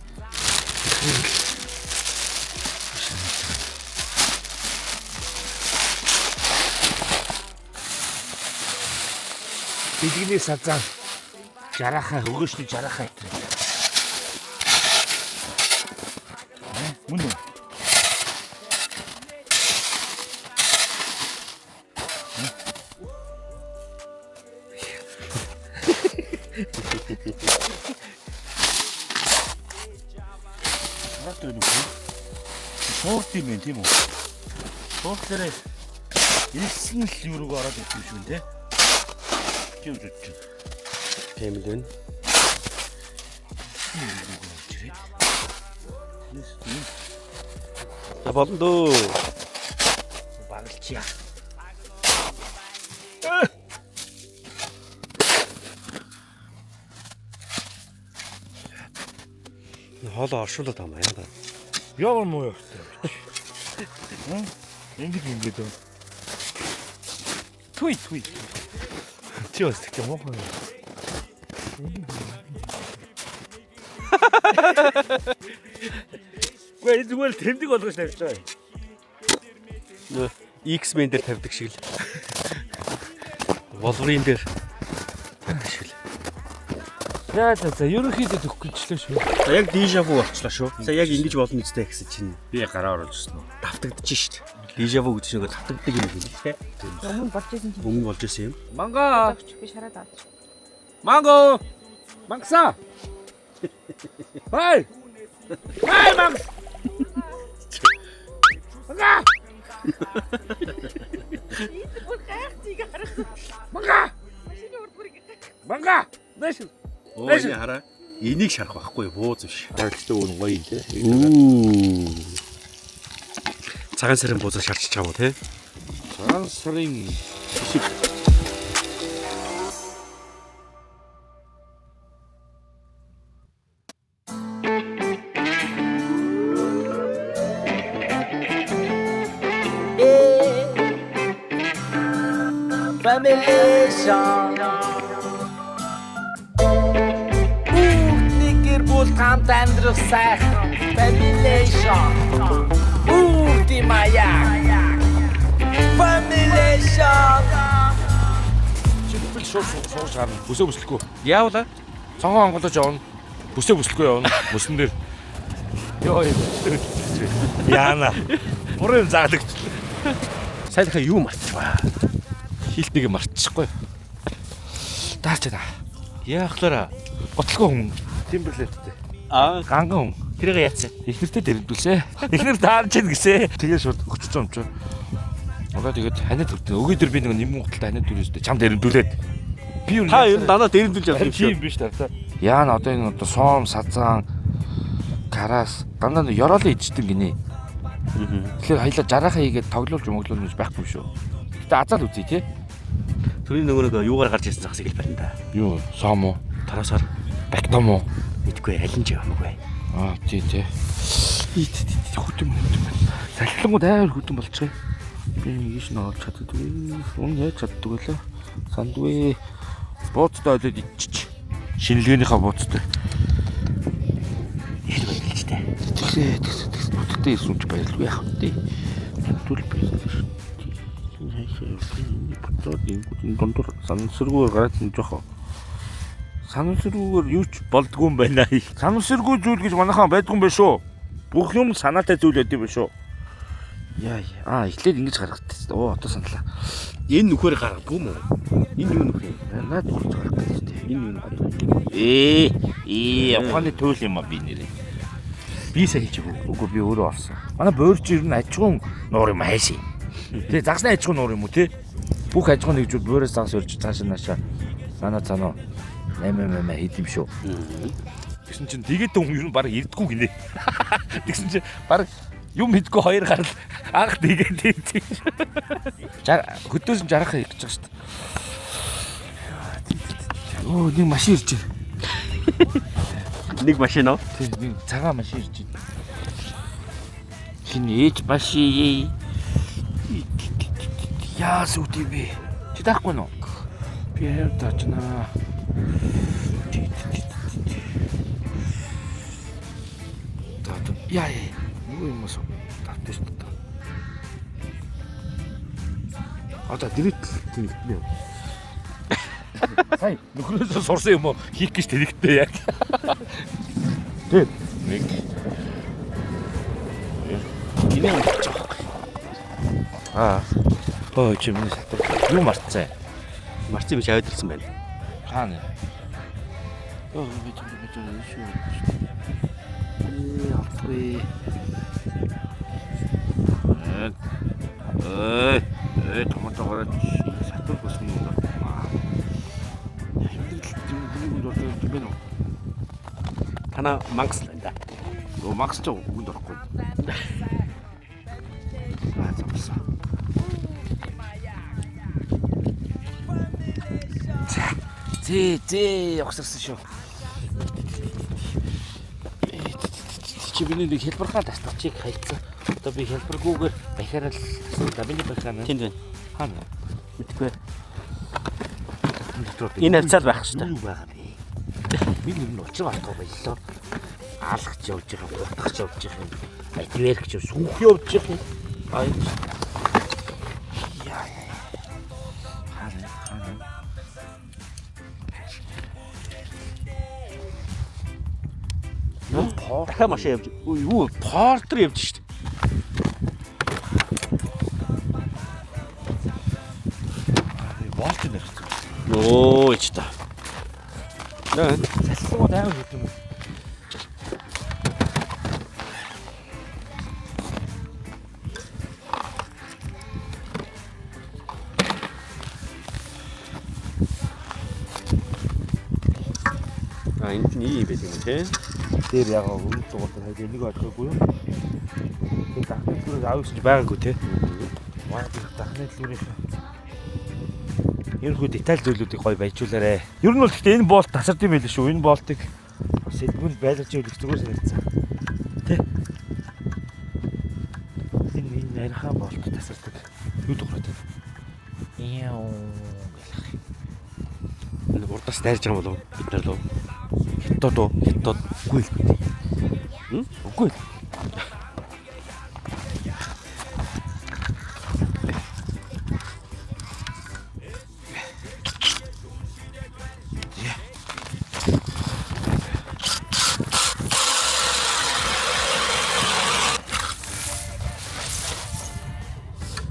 Бэлгэний сазаан жараахаа өгөөшний жараахаа итрээ. Мөн үү? Хараад байна уу? Шуурт юм байна тийм үү? Шууртлаараа элсэн л юу руу ороод ирэх юм шиг байна те. Тийм үү чинь. Тийм л байна. За болно дөө. Багалчия. Хоолоо оршуулад байгаа юм аа. Ямар муу явтай. Ингэж ингэж юм. Туй туй. Чи бас тэгэх юм уу? Гүй энэ зүгээр л тэмдэг болгож тавьж байгаа юм. Нөө X-Men дээр тавьдаг шиг л. Wolverine дээр тавьдаг шиг л. За за за ерөнхийдөө төгөх гэжлээ шүү. За яг дежавю болчлоо шүү. За яг ингэж болно үстэй гэсэн чинь Би гараа оруулж ирсэн үү? давтагдчих шүү дээ. Дежавю гэж нэг давтагддаг юм байна те. Өмнө болж исэн чинь Өмнө болж исэн юм. Манга. би шараад авчих. Манго. Мангса. Хай. Хай мангс. Манга. Бүр гайхчихыг харсан. Манга. Машины урд бүр Манга. Нэш. Оо энэ хараа. Энийг шарах байхгүй бууз биш. Тавилттай үн гоё юм те. Үу. Цагаан сарын буузаа шарчиж байгаа юм уу те? Цагаан сарын шишиг. Family-шон. Бүгдний гэр бүл хамт амьдрах сайхан Family-шон. Бүгдийн маяг. Family-шон. Чимпэл шууд сууж гарна. Бүсээ бүслэхгүй. Яавла? Цонхоо онгоолож явна. Бүсээ бүслэхгүй явна. Мөсөн дээр. Йоо. Яана. Буруу юм зааглагчлаа. Сайлхаа юу мартчихваа. Хилтнийг мартчихгүй. Даарч байна. Яахлаараа готлогоо хүн Timberland-тэй. Аа, Ганган хүн. тэрийг яатсан. Эхнэртэй дэрэмдүүлсэ. Эхнэр таарч ийн гэсэ. Тэгээ шууд өгчсөн юм чи. Одоо тэгээд ханиад хүртэн. Өгөө дээр би нэг нэмэн гуталтай ханиад дүрээстэй чам дэрэмдүүлээд. Би юу Та ер нь дандаа дэрэмдүүлж явдаг юм тийм шүү. биш та. Яана одоо энэ одоо сом сазан карас дандаа нэг ёроолын ичдэг гинэ. Тэгэхээр хоёлаа жараахаа хийгээд тоглуулж моглуулж гэж байхгүй юм шүү. Гэтэ азаал үзье тий. Төрийн нөгөө нэг юугаар гарч ирсэн загсыг л барина да. Юу сом уу? Тараасаар Бактом уу? мэдгүй аль нь ч явамгүй. Аа тий тий. Ит ит ит хөтөн хөтөн байна. Салхилангууд амар хөтөн болчихъя. Би нэг ийш нь олж чаддаггүй. Үн яаж чаддаг вэ? Сандгүй. Бууцтай ойлоод иччих. Шинэлгээнийхээ бууцтай. Ир баярлж тээ. Тэгсээ тэгсээ тэгсээ бутагтай ирсэн ч баярлгүй яах вэ? Түл баярлалаа шүү. Буцаад энэ дундуур санамсаргүйгээр гараад ин жоохоо. Санамсаргүйгээр юу ч болдгүй юм байна. Санамсаргүй зүйл гэж манайхан байдгүй юм байна шүү. Бүх юм санаатай зүйл байд юм байна шүү. Яа аа эхлээд ингэж гаргадаг. Оо одоо саналаа. Энэ нүхээр гаргадгүй юм уу? Энэ юу нүх юм? Наад хурц гаргах гэж дээ. Энэ юу нүх? Ээ ухааны туйл юм а би нэрээ. Би сайн хийж өгөө. Үгүй би өөрөө олсон. Манай буурч ер нь аж ахуйн нуур юм хайшаа. Тэгээ загсны аж ахуйн нуур юм уу те? Бүх аж ахуйн нэгжүүд буйраас загас өрж цаашаа наашаа цаанаа цаанаа 8 8 8 хэд юм шүү. Тэгсэн чинь тэгээд хүн ер нь баг ирдэггүй гинэ. Тэгсэн чинь баг юм мэдгүй хоёр гарал анх тэгээд тийж. Хөдөөс нь жарахаа хийж байгаа шүү дээ. Оо нэг машин ирж байна. Нэг машин уу? Тийм нэг цагаан машин ирж байна. Хин ээж машин. Яас үгүй бэ? Чи таахгүй нөө? Би хайр таачнаа. Яа яа. Нөгөө юм уу? Тавтай шүү дээ. Одоо дэрэгт тэнэгтнэ. Сая нөхрөөсөө сурсан юм уу? Хийх гэж тэнэгтээ яг. Тэг. Нэг. Гинэ унтчих واخ. Аа. Ой чи миний сатар. Юу мартсан? Марцсан биш аваад ирсэн байна. Хаана? Йоо би ч би ч шүү. Ээ алдгүй. Эй, эй томото гараад сатар болсон юм байна. Юм юм байна уу? Танаа мангас л байна да. Өө Макс ч үгэнд орохгүй. Аа замсан. Зээ зээ угсарсан шүү. Чи миний нэг хэлбэрхаа тасдагчийг хайцсан. Одоо би хэлбэргүйгээр бахиараа л тасдаа. Миний бахиа нь. Тэнд байна. Хаана? Мэдгүй. Дотор Энэ хавцаал байх хэрэгтэй. Юу байгаа бэ? Би ер нь учир алдгаа боллоо. Алгаж явж байгаа, утгах явж байгаа юм. Адверк ч сүүх явж байгаа юм. А энэ. Яа яа. Хаана хаана. Дахиад машин явж. Юу портер явж штт. Болт нэрсэн. Йоо ч та. Наа. Салхиуд амар хөт юм уу? А энд нь ийм байт юм те. Дээр ягаа өмнө дугаар хайж энийг ойлгоогүй юу? Тэр дахны төлөвийг авъя гэж байгаагүй те. Манай дахны төлөвийн ерөнхий деталь зүйлүүдийг гоё баяжуулаарэ. Ер нь бол гэхдээ энэ болт тасард юм байл шүү. Энэ болтыг бас сэдвүүнд байлгаж ивэл их зүгээр санагдсан. Тэ? Энэ нарийнхан болт тасардаг. Юу дуурайд байна? Яа гэх. Энэ урдаас дайрж байгаа юм болов бид нар лөө. Хятад уу? Хятад. Үгүй л үү. Үгүй л.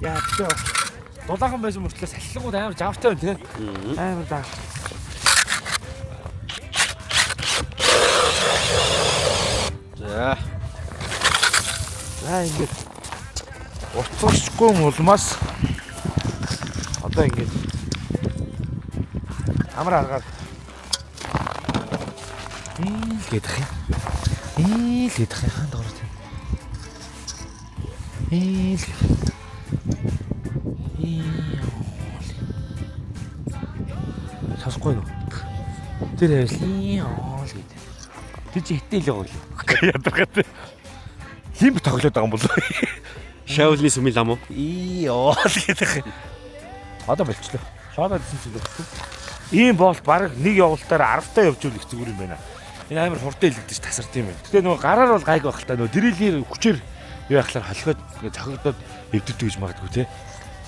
Яа, тэгтээ дулаахан байсан мөртлөө салхилгууд амар жавтай байна тий. Амар даа. За. За ингээд уцаарчгүй улмаас одоо ингээд амар аргаар ийл гэдэг юм. Ийл гэдэг юм хаанд орох юм. Ийл. Сонсохгүй юу? Тэр байвал ийл гэдэг. Тэр чи хитэл байгаа юу? Ядаргатай. Лимб тоглоод байгаа юм болов уу? Шаулны сүмийн лам уу? Ио л гэдэг. Одоо болчлоо. Шоолоод исэн чинь болчихсон. Ийм бол баг нэг явуултаар 10 таа явж үл их зүгээр юм байна. Энэ амар хурдан илэгдэж тасард юм байна. Гэтэ нөгөө гараар бол гайг байх л та нөгөө дриллээр хүчээр юу яхалаар холхиод ингээ цохигдоод эвдэрдэг гэж магадгүй те.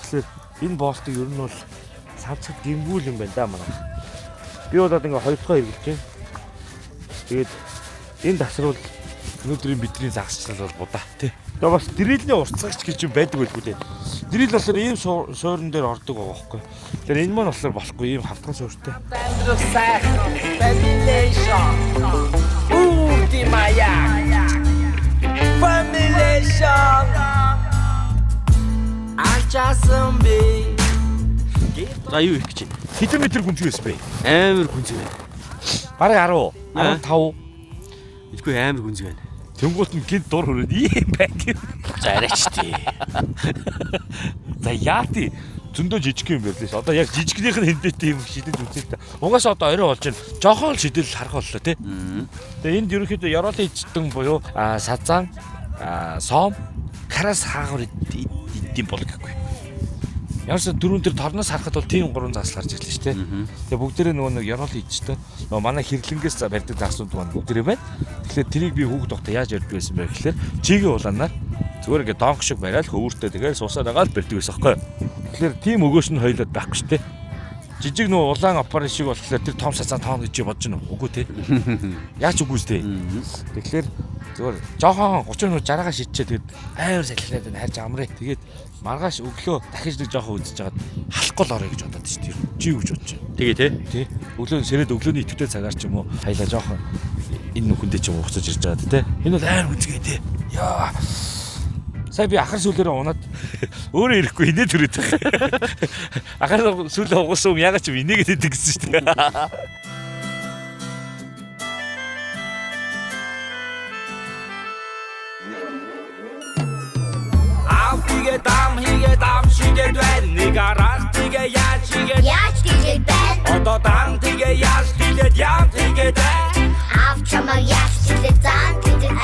Тэгэхээр энэ болтыг ер нь бол савцад гимгүүл юм байна да манай. Би бол одоо ингээ хоёр дахь хэрэглэж байна. Тэгээд энэ тасруул өнөөдрийн бидний загасчлал бол будаа тий. Тэгээ бас дрилний уртсагч гэж юм байдаг байлгүй дээ. Дрил болохоор ийм суурин дээр ордог байгаа байхгүй. Тэгэхээр энэ маань болохоор болохгүй ийм хавтган суурьтай. Амьдрал сайхан Familation. Үрди маяг. Familation. Ачаасан би. За юу их гэж байна? Хэдэн метр гүнзгий байсан бэ? Амар гүнзгий байна. Бараг 10, 15. Мэдгүй амар гүнзгий байна. Тэнгуут нь гинт дур хүрээд ийм байх юм. За арайч тий. За яа тий. Зөндөө жижиг юм байрлаа ш. Одоо яг жижигнийх нь хэмжээтэй юм шидэж үзээ л та. Угаасаа одоо орой болж байна. Жохон л шидэл харах боллоо тий. Тэгээ энд ерөнхийдөө ёроолын ичдэн буюу сазан, сом, карас хаагур идэм бол гэхгүй. Ямар ч дөрөв тэр торноос харахад бол тийм гурван загас гарч ирлээ шүү дээ. Тэгээ бүгдээрээ нөгөө нэг ёроолын ичдэн нөгөө манай хэрлэнгээс барьдаг загсууд маань бүгдээрээ байна. Тэгэхээр тэрийг би хүүхэд тогтоо яаж ярьдаг байсан бэ гэхлээр чигийн улаанаар зүгээр ингээ донх шиг бариад хөвөртэй тэгэл суусаад байгаа л барьдаг байсан байхгүй. Тэгэхээр тийм өгөөш нь хоёлоод байхгүй шүү дээ. Жижиг нөгөө улаан опер шиг болохоор тэр том сацаан тоон гэж бодож байна уу? Үгүй те. Яаж үгүй сте. Тэгэхээр зүгээр жоохон 30 минут 60-гаа шидчихээ тэгээд амар салхилаад байна харж амрыг. Тэгээд маргааш өглөө дахиж нэг жоохон үзэж жагаад халахгүй л орё гэж бодоод шүү дээ. Чи юу гэж бодож байна? Тэгээ те. Тий. Өглөө сэрээд өглөөний идэвхтэй цагаар ч юм уу хайлаа жоохон энэ нүхэндээ ч юм уу уцаж ирж байгаа тий. Энэ бол амар үнцгээ тий. Яа. Сая би ахар сүлээрээ унаад өөрөө ирэхгүй инээ төрөөд байгаа. Ахар сүлээ угуулсан юм ягаад ч юм инээгээд идэг гэсэн шүү дээ. Ав тигээ дам хийгээ дам шигээд байна. Нэг арах тигээ яаж шигээд Яаж тийгээд байна? Одоо дан тигээ яаж тийгээд яам тийгээд байна. Ав чамайг яаж тийгээд зан тийгээд.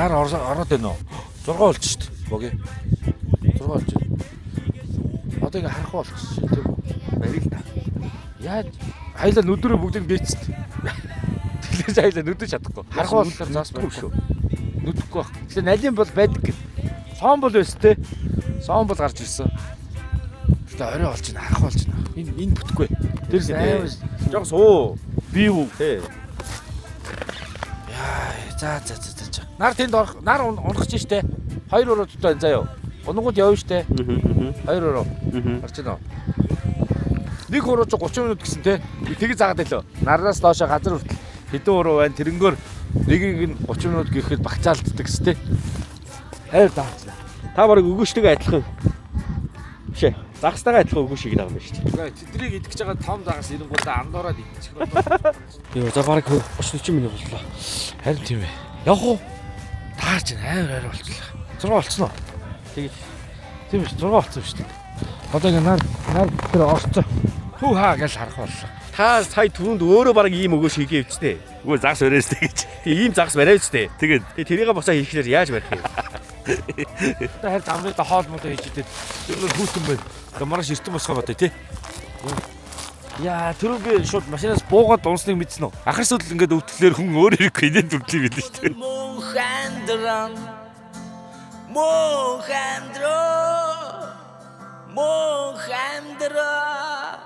Нар ороод байна уу? 6 болж шít. Боги. 6 болж байна. Одоо ингээ харахгүй болчихсон тийм үү? Барил та. Яаж хайлаа нүдэрээ бүгдийг бийцт. Тэгэхээр хайлаа нүдэж чадахгүй. Харахгүй болохоор заас барихгүй шүү. Нүдэхгүй баг. Тэгэхээр налин бол байдаг гэх. Сон бол байсан те. Сон бол гарч ирсэн. Гэтэ орой болж байна, харахгүй болж байна. Энэ бүтэхгүй. Дээрс амар Жог суу. Би үү? Тий. Яа, за за за за. Нар тэнд орох, нар унах чинь штэ. 2 уруу дутаа энэ заяа. Унгууд явна штэ. 2 уруу. Гарч байна уу? Нэг уруу чи 30 минут гэсэн те. Тэгэж заагаад байлоо. Нараас доошо газар хүртэл хэдэн уруу байна. Тэрнгөөр нэгийг нь 30 минут гэхэд багцаалддаг гэсэн те. Хайр даачлаа. Та бараг өгөөжтэйгээ адилхан. Биш ээ. Загастайгаа адилхан өгөөш хийгээд байгаа юм байна шүү дээ. Тэдрийг идэх гэж байгаа том загас ирэнгуудаа андуураад идчих болоо. Йоо, за бараг 30 40 минут боллоо. Харин тийм ээ. Явах уу? Таарч амар арай болчихлоо. 6 болцсон уу? Тэгэж. Тийм биш 6 болцсон шүү дээ. Одоо ингээ нар тэр орцсон. Хүү хаа гэж харах боллоо. Та сая түрүүнд өөрөө бараг ийм өгөөш хийгээ явчихтэй. Үгүй загас бариас гэж. Тэг ийм загас бариа үстэй. Тэгээд Тэг тэрийг босоо хийхлээр яаж барих юм? Одоо харин замрыг хоол модоо хийж идээд ер нь хүүтэн байна. Тэгээ маргааш эртэн босгоо бодъё тий. Яа, түрүү би шууд машинаас буугаад унсныг мэдсэн үү? Ахар сүдэл ингээд өвтглөөр хүн өөр ирэхгүй инээд өвдлөе билээ шүү дээ. Мөнх амьдран Мөнх амьдраа Мөнх амьдраа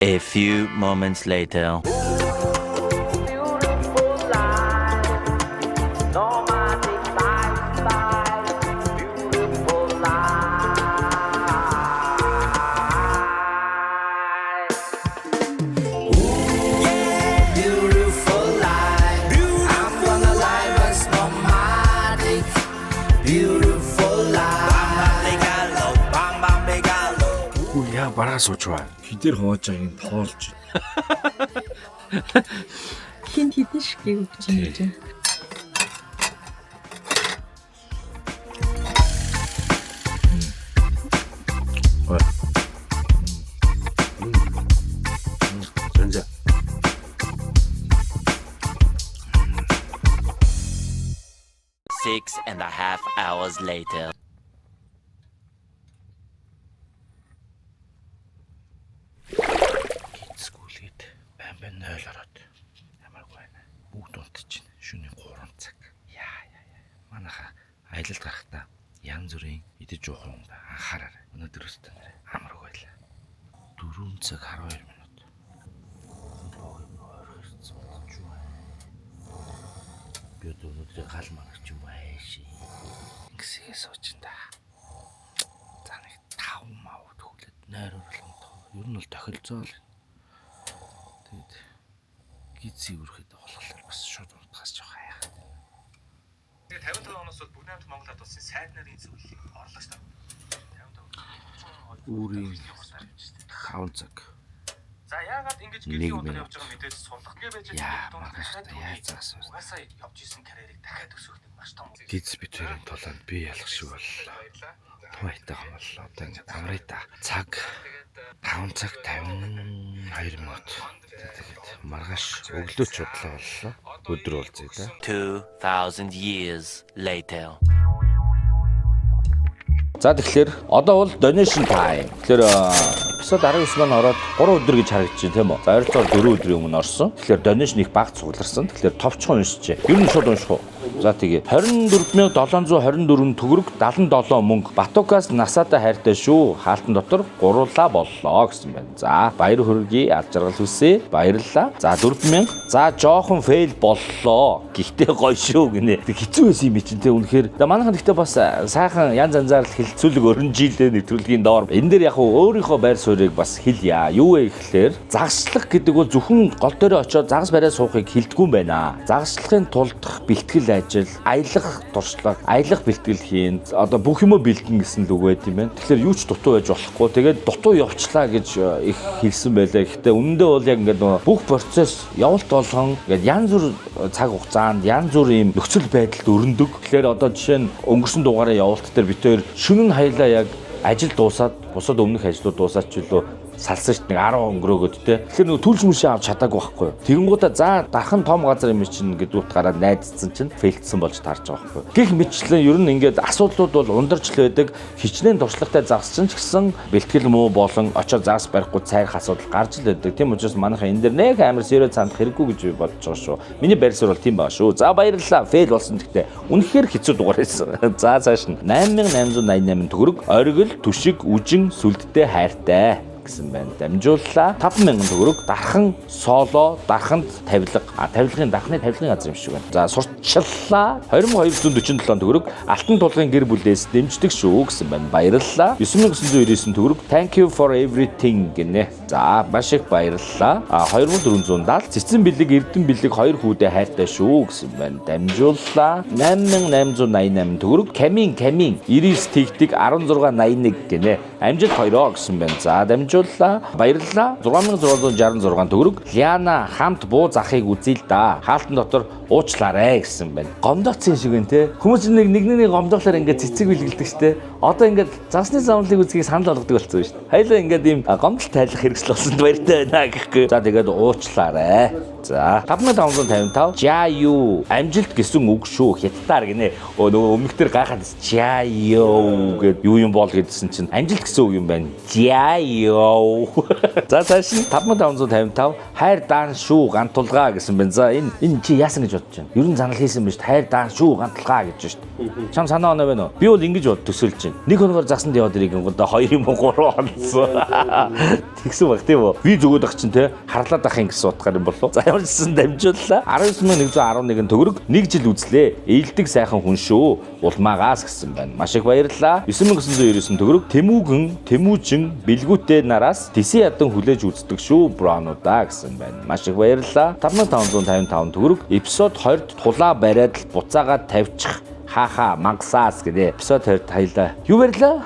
A few moments later. Beautiful life, nomadic lifestyle, beautiful life. Ooh, yeah, beautiful life. I'm gonna live as nomadic, beautiful life. Bam bam begalo, bam bam begalo. Үгүй яа бараа сууж ба. Хідээр хувааж байгааг нь тоолж. Хинт хідэн шигийг өгч юм гэж. Зэнзэ. Six and a half hours later. Гизгүүлгээд байн байн 0 ороод амаргүй байна. Бүгд унтчихна. Шөнийн 3 цаг. Яа яа яа. Манайха аялалд гарахдаа янз бүрийн идэж уух юм анхаараарай. Өнөөдөр өстө нэрээ амаргүй байлаа. 4 цаг 12 минут. Бог юм ойрох ирсэн болж байна. Би одоо өнөөдрийн гал манагч юм ааши. Ингэсгээ суучин да. За нэг 5 мав төгөлөд нойр орлон. Ер нь бол тохилцоо л. Тэгээд гизийг өрөхөд болохоор бас шууд унтахаас жоох айхад. Тэгээд 55 оноос бол Бүгд найрамдах Монгол ард улсын сайд нарын зөвлөлийн орлогч нар. 55 Үүрийн 5 цаг. За яагаад ингэж Нэг гэрлийн удаар минут. явж байгаа мэдээж сурлах гээ байж Яа, дунд маргааш дахиад та яаж загас барьсан? Угаасаа явж исэн карьерийг дахиад өсгөх нэг маш том Гиз бит хоёрын тулаанд би ялах шиг боллоо. Тун айтайхан боллоо. Одоо ингээд амрая та. Цаг 5 цаг 52 минут. Тэгээд маргааш өглөөч худлаа боллоо. Өдөр уулзъя да. 2,000 years later. За тэгэхээр одоо бол donation time. Тэгэхээр эпизод 19 маань ороод 3 өдөр гэж харагдаж байна тийм үү? За ойролцоогоор 4 өдрийн өмнө орсон. Тэгэхээр donation их бага цугларсан. Тэгэхээр товчхон уншчихъя. Ер нь шууд унших уу? За тэгээ 24724 төгрөг 77 мөнгө. Батукаас насаада хайртай шүү. Хаалтан дотор гурлаа боллоо гэсэн байна. За баяр хүргэе, аз жаргал хүсье. Баярлалаа. За 4000. За жоохон фейл боллоо. Гэхдээ гоё шүү гинэ. Тэг хэцүү байсан юм чинь те үнэхээр. За манайхан гэхдээ бас сайхан янз янзаар л хэлцүүлэг өрнөжилээ нэвтрүүлгийн доор. Энэ дээр яг хуу өөрийнхөө байр суурийг бас хэлье. Юу вэ гэхлээр загасчлах гэдэг бол зөвхөн гол дээрээ очиод загас бариад суухыг хэлдэггүй юм байна. Загасчлахын тулд бэлтгэл ажил, аялах туршлага, аялах бэлтгэл хийн. Одоо бүх юмөө бэлтэн гэсэн л үг байт юм байна. Тэгэхээр юу ч дутуу байж болохгүй. Тэгээд дутуу явчлаа гэж их хэлсэн байлаа. Гэхдээ үнэндээ бол яг ингээд нөгөө бүх процесс явалт болгон ингээд янз бүр цаг хугацаанд янз бүр ийм нөхцөл байдалд өрнөдөг. Тэгэхээр одоо жишээ нь өнгөрсөн дугаараа явалт дээр бид хоёр шөнө нь хаялаа яг ажил дуусаад бусад өмнөх ажлууд дуусаад ч үлээ Салсан шүү дээ нэг 10 өнгөрөөгөөд те. Тэгэхээр нөгөө төлж мөшөө авч чадаагүй байхгүй юу. Тэгэнгүүтээ за дархан том газар юм чинь гэдэг утгаараа найдсан чинь fail дсэн болж таарч байгаа байхгүй юу. Гэх мэтчлэн ер нь ингээд асуудлууд бол ундарч л байдаг. Хичнээн туршлагатай загас чинь ч гэсэн бэлтгэл муу болон очоод загас барихгүй цайрах асуудал гарч л байдаг. Тийм учраас манайхан энэ дэр нэг амар serious хандах хэрэггүй гэж би бодож байгаа шүү. Миний байр суурь бол тийм байгаа шүү. За баярлалаа. Fail болсон гэхдээ үнэхээр хэцүү дугаар байсан. За цааш нь 8888 төгрөг оргил, түшиг, үжин, сүлдтэй хайртай гэсэн байна. Дамжууллаа. 5000 төгрөг дархан соло, дарханд тавилга. А тавилгын дархны тавилгын газар юм шиг байна. За сурчлалаа. 2247 төгрөг Алтан тулгын гэр бүлээс дэмждэг шүү гэсэн байна. Баярлалаа. 9999 төгрөг Thank you for everything гинэ. За маш их баярлалаа. А 2470 цэцэн бэлэг, эрдэн бэлэг хоёр хүүдээ хайртай шүү гэсэн байна. Дамжууллаа. 8888 төгрөг Камин Камин 99 тэгтэг 1681 гинэ. Амжилт хоёроо гэсэн байна. За дамжууллаа. Баярлалаа. 6666 төгрөг Лиана хамт буу захыг үзье л да. Хаалтан дотор уучлаарай гэсэн байна. Гомдооцсон юм шиг байна те. Хүмүүс нэг нэг нэг гомдоохлоор ингээд цэцэг бэлгэлдэг штэ. Одоо ингээд загасны замлыг үзхийг санал болгодог болсон шүү дээ. Хоёлаа ингээд ийм гомдол тайлах хэрэгсэл болсонд баяртай байна гэхгүй. За тэгээд уучлаарай. За 5555 Жаю амжилт гэсэн үг шүү. Хятадаар гинэ. Өө нөгөө өмнөх төр гайхаад Жаю гэд юу юм бол гэдсэн чинь амжилт гэсэн үг юм байна. Жаю. За цааш нь 5555 хайр даан шүү гантулгаа гэсэн байна. За энэ энэ чи яасан гэж бодож байна? Ер нь занал хийсэн биш хайр даан шүү гантулгаа гэж шүү дээ. Чам санаа оноо байна уу? Би бол ингэж бод төсөөлж байна. Нэг хоногор засанд яваад ирэх юм гоо 2 юм уу 3 хоногсон. Тэгсэн баг тийм үү? Би зүгөөд ах чинь те харлаад ах юм гэсэн утгаар юм болов. За ямар ч гэсэн дамжууллаа. 19111 төгрөг нэг жил үзлээ. Ээлдэг сайхан хүн шүү. Улмаагаас гэсэн байна. Маш их баярлалаа. 9999 төгрөг Тэмүүгэн, Тэмүүжин, Бэлгүүтэй нараас тэсэн ядан хүлээж үздэг шүү бронуудаа гэсэн байна. Маш их баярлалаа. 5555 төгрөг эпизод 20-д тулаа бариад л буцаагаад тавьчих. Ха-ха мангасаас гинэ. Эпизод 20-д хаялаа. Юу барилаа?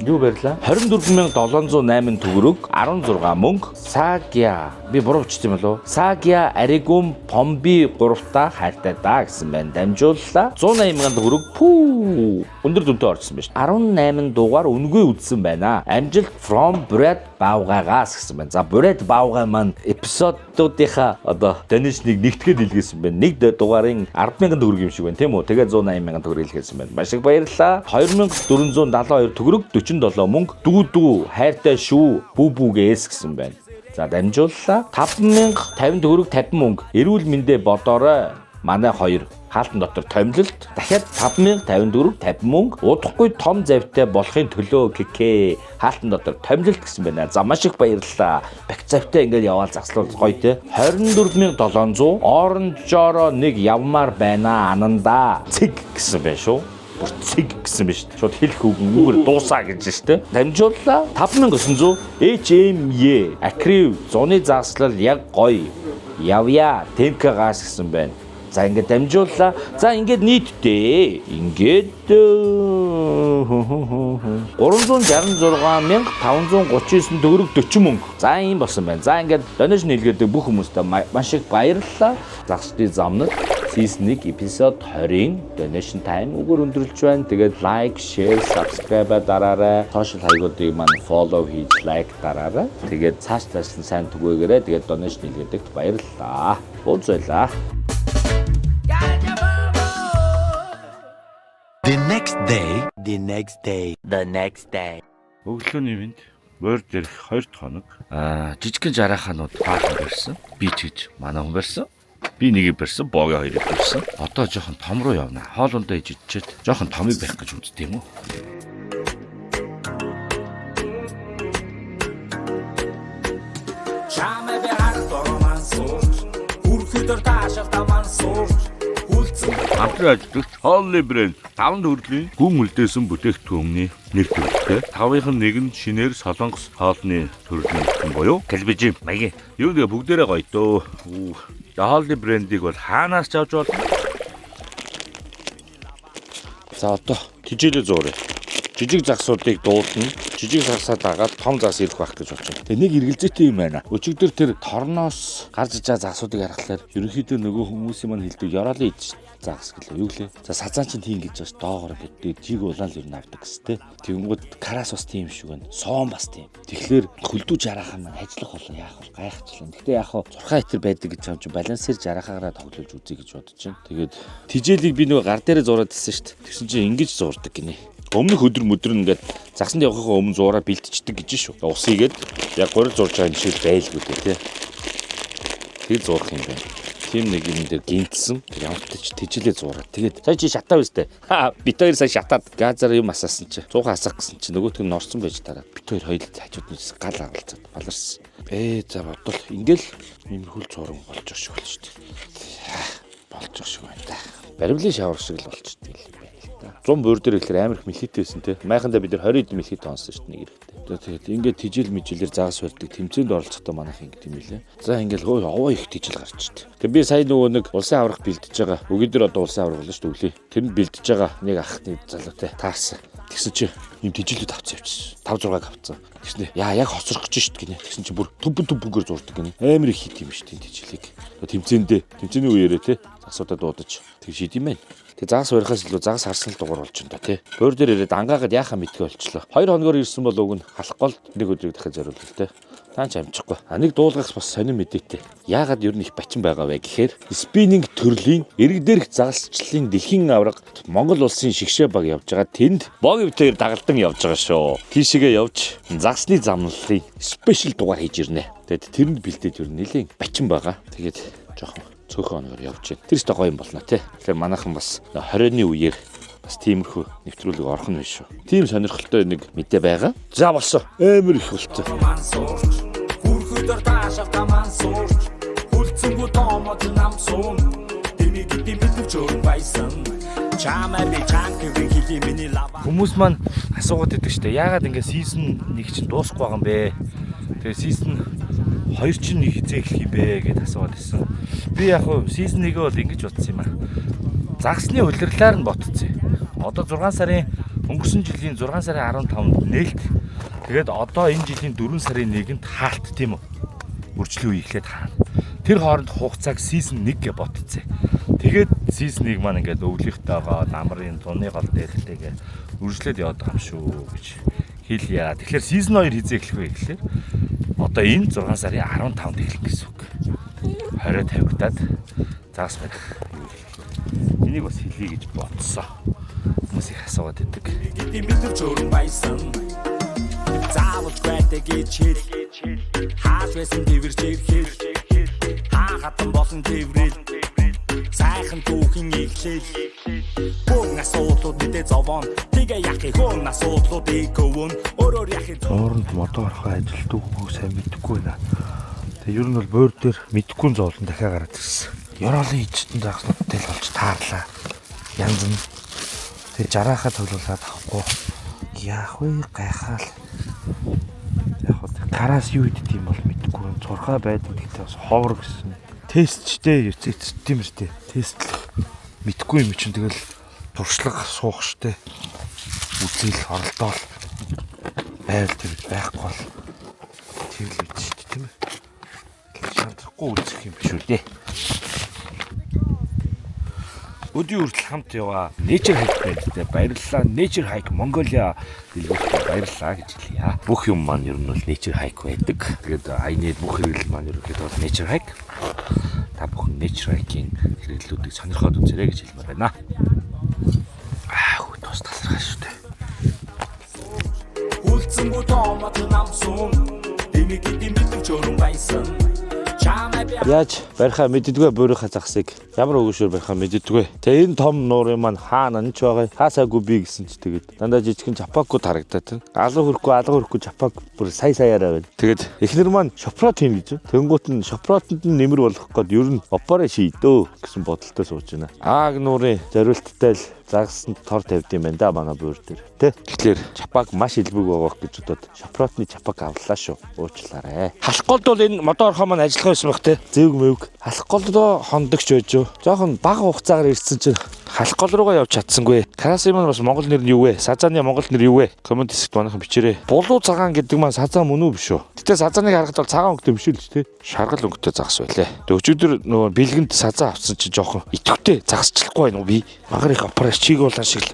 Юу барилаа? 24708 төгрөг 16 мөнгө Сагя би буруу бичсэн юм болов уу? Сагя Аригум Помби 3-та хайртай да гэсэн байна. Дамжууллаа. 180 мянган төгрөг пүү өндөр дүнтэй орсон байна. 18 дугаар үнэгүй үзсэн байна. Амжилт from Brad Бавгаагаас гэсэн байна. За Brad Бавга маань эпизодуудынхаа одоо donation-ыг нэгтгэхэд илгээсэн байна. Нэг дугаарын 10 мянган төгрөг юм шиг байна тийм үү? Тэгээ 180 мянган төгрөг илгээсэн байна. Маш их баярлалаа. 2472 төгрөг 47 мөнгө дүү дүү хайртай шүү бүү бүүгээс гэсэн байна. За дамжууллаа. 5050 төгрөг 50 мөнгө. Эрүүл мэндэ бодоорой. Манай хоёр хаалтан дотор томилолт. Дахиад 5050 төгрөг 50 мөнгө. Удахгүй том завтай болохын төлөө кк. Хаалтан дотор томилолт гэсэн байна. За маш их баярлалаа. Бак завтай ингээд яваал заслуул гоё те. 24700 оронжороо нэг явмаар байна анандаа. Цэг гэсэн байна шүү. Бүр цэг гэсэн биш. Шууд хэлэх үг үүгээр дуусаа гэж шүү дээ. Дамжууллаа. 5900 HME Акрив зуны заслал яг гоё. Явъя. Темкагаас гэсэн байна. За ингээд дамжууллаа. За ингээд нийтдээ ингээд 366,539 төгрөг 40 мөнгө. За ийм болсон байна. За ингээд donation илгээдэг бүх хүмүүстээ маш их баярлалаа. Загсны замнал season 1 episode 20-ын donation time үгээр өндөрлөж байна. Тэгээд like, share, subscribe дараарай. Social хаягуудыг маань follow хийж like дараарай. Тэгээд цааш цааш нь сайн түгээгээрэй. Тэгээд donation илгээдэгт баярлалаа. Уулзъя. The next day, the next day, the next day. Өглөөний мэнд буур дээрх 2 дахь хоног жижигхэн жарааханууд баахан барьсан. Би ч гэж манай хүн барьсан. Би нэгийг барьсан, Богийн хоёрыг барьсан. Одоо жоохон том руу явна. Хоол ундаа иж идчихэд жоохон томыг барих гэж үздэг юм уу? Чамаа би харах дурман сурч Хүрхөдөр таашаал маань сурч Хүлцэн Хамтран ажиллагч Holly Brand 5 төрлийн гүн үлдээсэн бүтээгдэхүүний нэг төрөлтэй. Тавынх нь нэг нь шинээр солонгос хоолны төрлийн нэгэн буюу кальбижим маягийн. Юу нэг бүгдээрээ гоё дөө. Holly Brand-ийг бол хаанаас ч авч болно. За одоо тижээлээ зууръя. Жижиг загсуудыг дуулна. Жижиг загсаа дагаад том загас ирэх байх гэж бодож байна. Тэгээ нэг эргэлзээтэй юм байна. Өчигдөр тэр торноос гарч иж байгаа загсуудыг харахаар ерөнхийдөө нөгөө хүмүүсийн маань хэлдэг ёроолын идэж загас гэлээ. Юу гэлээ? За, сазаан чинь тийм гэж байгаа ш. Доогоор ингээд жиг улаан л ер нь авдаг гэс тэ. Тэгэнгүүт карас бас тийм шиг байна. Соон бас тийм. Тэгэхээр хөлдүү жараахан маань ажиллах болон яах вэ? Гайхчлаа. Гэхдээ яг хаа 6 хитэр байдаг гэж юм чинь балансер жараахаараа тоглож үзье гэж бодож байна. Тэгээд тижээлийг би нөгөө гар дээрээ зураад ирсэн шүү дээ. Тэгсэн чинь ингэж зурдаг гинэ. Өмнөх өдөр мөдөр нь ингээд загсанд явахын өмнө зураа бэлтждэг гэж шүү. Ус игээд яг гурил зурж байгаа юм шиг байлгүй дээ тий. Тэр зурх юм байна. Тийм нэг юм дээр гинтсэн. Тэр ямар ч тэжилээ зураад. Тэгээд сая чи шатаа үстэй. Ха, бит хоёр сая шатаад газар юм асаасан чи. 100 асах гэсэн чи нөгөөх нь орсон байж тараа. Бит хоёр хоёул хажууд нь гал агалцаад баларсан. За, бодвол ингээл иймэрхүү зураг болж байгаа шиг болно шүү дээ. Болж байгаа шиг байна да. Баримлын шавар шиг л болчихдээ юм байна л да. 100 буур дээр ихээр амар их мэлхийтэй байсан те. Майхандаа бид нар 20 хэдэн мэлхийтэй онсон шүү дээ нэг эрэхтэй. За, тэгээд ингээд тижил мижилээр загас барьдаг тэмцээнд оролцохдоо манайх ингэ юм билээ. За, ингээл хөө овоо их тижил гарч штэ. Тэгээд би сая нөгөө нэг улсын аврах бэлдэж байгаа. Өгөөдөр одоо улсын аврах болно шүү дээ өглөө. Тэрэнд бэлдэж байгаа нэг ах нэг залуутай таарсан. Тэгсэн чи юм тижилүүд авцсан явчихсан. 5 6-г авцсан. Тэгсэн яа яг хоцрох гэж штэ гинэ. Тэгсэн чи бүр түбэн түбэнгээр зурдаг гинэ. Амар их хийт юм штэ тижилийг. Тэмцээндээ тэмцээний үеэрээ те засуудаа дуудаж тэг шийд юм байна. Тэг загас барихаас илүү загас харсан л дугаар болж байна да тий. Буур дээр ирээд ангаагаад яхаа мэдгүй болчлоо. 2 хоногор ирсэн бол уг нь халах гол нэг өдрийг дахиад зориулъя те. Таан ч амжихгүй. А нэг дуулгах бас сонин мэдээтэй. Яагаад ер нь их бачин байгаа вэ гэхээр спиннинг төрлийн эрэг дээрх загасчлалын дэлхийн аварга Монгол улсын шигшээ баг явж байгаа. Тэнд Боги битээр дагалдан явж байгаа шүү. Тийшээгээ явж загасны замналлын special дугаар хийж ирнэ. Тэгээд тэрэнд бэлдээд ер нь нэлийн бачин байгаа. Тэгээд жоохон цөөхөн оногоор явж байна. Тэр ч гоё юм болно те. Тэгэхээр манайхан бас 20-ны үеэр бас тиймэрхүү нэвтрүүлэг орох нь биш шүү. Тийм сонирхолтой нэг мэдээ байгаа. За, болсон. Амар их болцсон. Ман сурч Хүрхөдөр таашаал таман сурч Хүлцэнгүү томод нам суун. Дэмий гэдэг мэдвч өрн байсан. Чамай би чанквын хилийн миний лава. Хүмүүс маань асуугаад идэг штэ. Яагаад ингэ season 1 чинь дуусахгүй байгаа юм бэ? Тэгээ season 2 чинь хизээ эхлэх юм бэ гэд асуугаад ирсэн. Би яг хуу season 1-ийг бол ингэж бодсон юм аа. Загсны улирлаар нь ботцсон. Одоо 6 сарын, өнгөрсөн жилийн 6 сарын 15-нд нээлт. Тэгээд одоо энэ жилийн 4 сарын 1-нд хаалт, тийм үү? Үржлийн үе эхлээд хаана. Тэр хооронд хугацааг season 1 гэж ботцсон. Тэгээд season 1 маань ингээд өвлийнхтэйгоо намрын зуны гол дээрхтэйгээ үржлээд яваад байгаа юм шүү гэж хэлье. Тэгэхээр season 2 хизээ эхлэх вэ гэхлээр одоо энэ 6 сарын 15-нд эхлэх гэсэн үг. 20 тавигдаад загас барих юу эхлэх. Энийг бас хэлье гэж бодсон. Хүмүүс их асууад идэг. Гэдэг мэдвч өрн байсан. Заавалж байдаг гэж хэл. Хааш байсан тэрч ирэхэл. Хаа хатан болон тэрэл. Сайхан түүхэн эхлэл. Бүх асуудлууд мэдээ зовоон. Тэгээ яхи хүн асуудлуудыг өвөн. Өөрөөр яхи Нууранд модоо орохоо ажилтдаг үгүй сайн мэдэхгүй байна. Тэгээ ер нь бол буур дээр мэдэхгүй зоолон дахиад гараад ирсэн. Ёроолын ижтэн загаснуудтай л болж таарлаа. Янз нь. Тэгээ жараахаа тоглуулаад авахгүй. Яах вэ, гайхаал. Яг хөө караас юу идэх юм бол мэдэхгүй байна. Цурхаа байдаг, гэхдээ бас ховор гэсэн. Тестчтэй тийм үү? Тестлэх мэдэхгүй юм чинь тэгэл туршлага суух штэ. Үзэл оролдоол байвал тэр байхгүй бол тэр л үз шүү дээ, тийм ээ. Шантрахгүй үзэх юм биш үү дээ. Өдийн хүртэл хамт яваа Nature Hike байдтай баярлалаа. Nature Hike Mongolia дэлгүүрт баярлалаа гэж хэлье. Бүх юм маань ер нь бол Nature Hike байдаг. Тэгээд аяны бүх хэрэглэл маань ерөнхийдөө бол Nature Hike. Та бүхэн Nature Hike-ийн хэрэглэлүүдийг сонирхоод үзээрэй гэж хэлмээр байна. Аа, хүү тус талархаа шүү дээ. Хүлцэнгүү томод нам суун. Дэмий гэдэг мэдвч өрн байсан. Чамай би Яаж барихаа мэддэггүй буурийнхаа загсыг ямар өгөөшөөр барихаа мэддэггүй. Тэгээ энэ том нуурын маань хаана нч байгаа. Хаасаагүй би гэсэн чи тэгээд дандаа жижигхэн чапакгүй харагдаад байна. Алга хөрөхгүй, алга хөрөхгүй чапак бүр сая саяараа байна. Тэгээд эхнэр маань шопрот хийнэ гэж. Тэнгуут нь шопротонд нь нэмэр болгох гээд ер нь опороо шийдөө гэсэн бодолтой сууж байна. Ааг нуурын зориулттай л загсанд тор тавьд юм байна да манай буур дээр. Тэ. Тэгэхээр чапак маш илбэг байгаа гэж бодоод шопротны чапак авлаа шүү. Уучлаарай. Халах голд бол энэ модоо орхоо маань ажиллах байсан баг те. Зэвг мэвг. Халах голдоо хондогч байж юу. Жохон бага хугацаагаар ирсэн чинь Халах гол руугаа явж чадсангүй. Карасим нь бас монгол нэр нь юу вэ? Сазааны монгол нэр юу вэ? Comment хэсэгт манайхан бичээрэй. Булуу цагаан гэдэг маань сазан мөн үү биш үү? Гэтэ сазааныг харахад бол цагаан өнгөтэй биш л ч тий. Шаргал өнгөтэй загас байлээ. Тэг өчигдөр нөгөө бэлгэнд сазан авсан чинь жоохон идэвхтэй загасчлахгүй байна уу би? Мангар их аппарат чиг улаан шиг л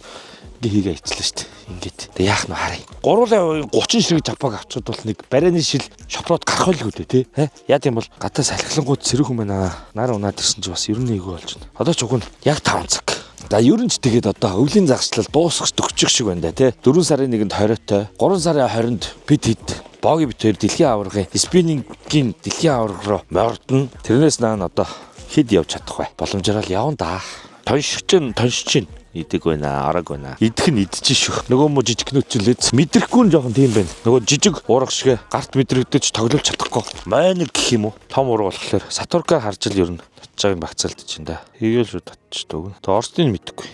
ингээ хийгээ ицлээ шүү дээ. Ингээд. Тэг яах нь харъя. Гуруулаа 30 ширхэг жапаг авчихад бол нэг барайны шил шопрод гарах байлгүй дээ тий. Хэ? Яа тийм бол гадаа салхилангууд сэрэх юм байна. Нар унаад ирсэн чи бас 91 болж байна. Одоо ч уг нь яг 5 цаг. За ер нь ч тэгээд одоо өвлийн загасчлал дуусах төгсчих шиг байна да тий. 4 сарын 1-нд 20-той, 3 сарын 20-нд бит хэд Боги бит хоёр дэлхийн аваргын спиннингийн дэлхийн аварга руу мордно. Тэрнээс наан одоо хэд явж чадах вэ? Боломжоор л явна да. Тоншиж чинь тоншиж чинь идэг байна, араг байна. Идэх нь идэж шүү. Нөгөө мө жижигнүүд чинь лэц мэдрэхгүй нь жоохон тийм байна. Нөгөө жижиг уурга шиг гарт мэдрэгдэж тоглож чадахгүй. Майнаг гэх юм уу? Том уурга болохоор Сатурка харж л ер нь татж байгааг багцаалд чинь да. Хийгээл шүү татчих дөө. Тэ Орстын мэдэхгүй.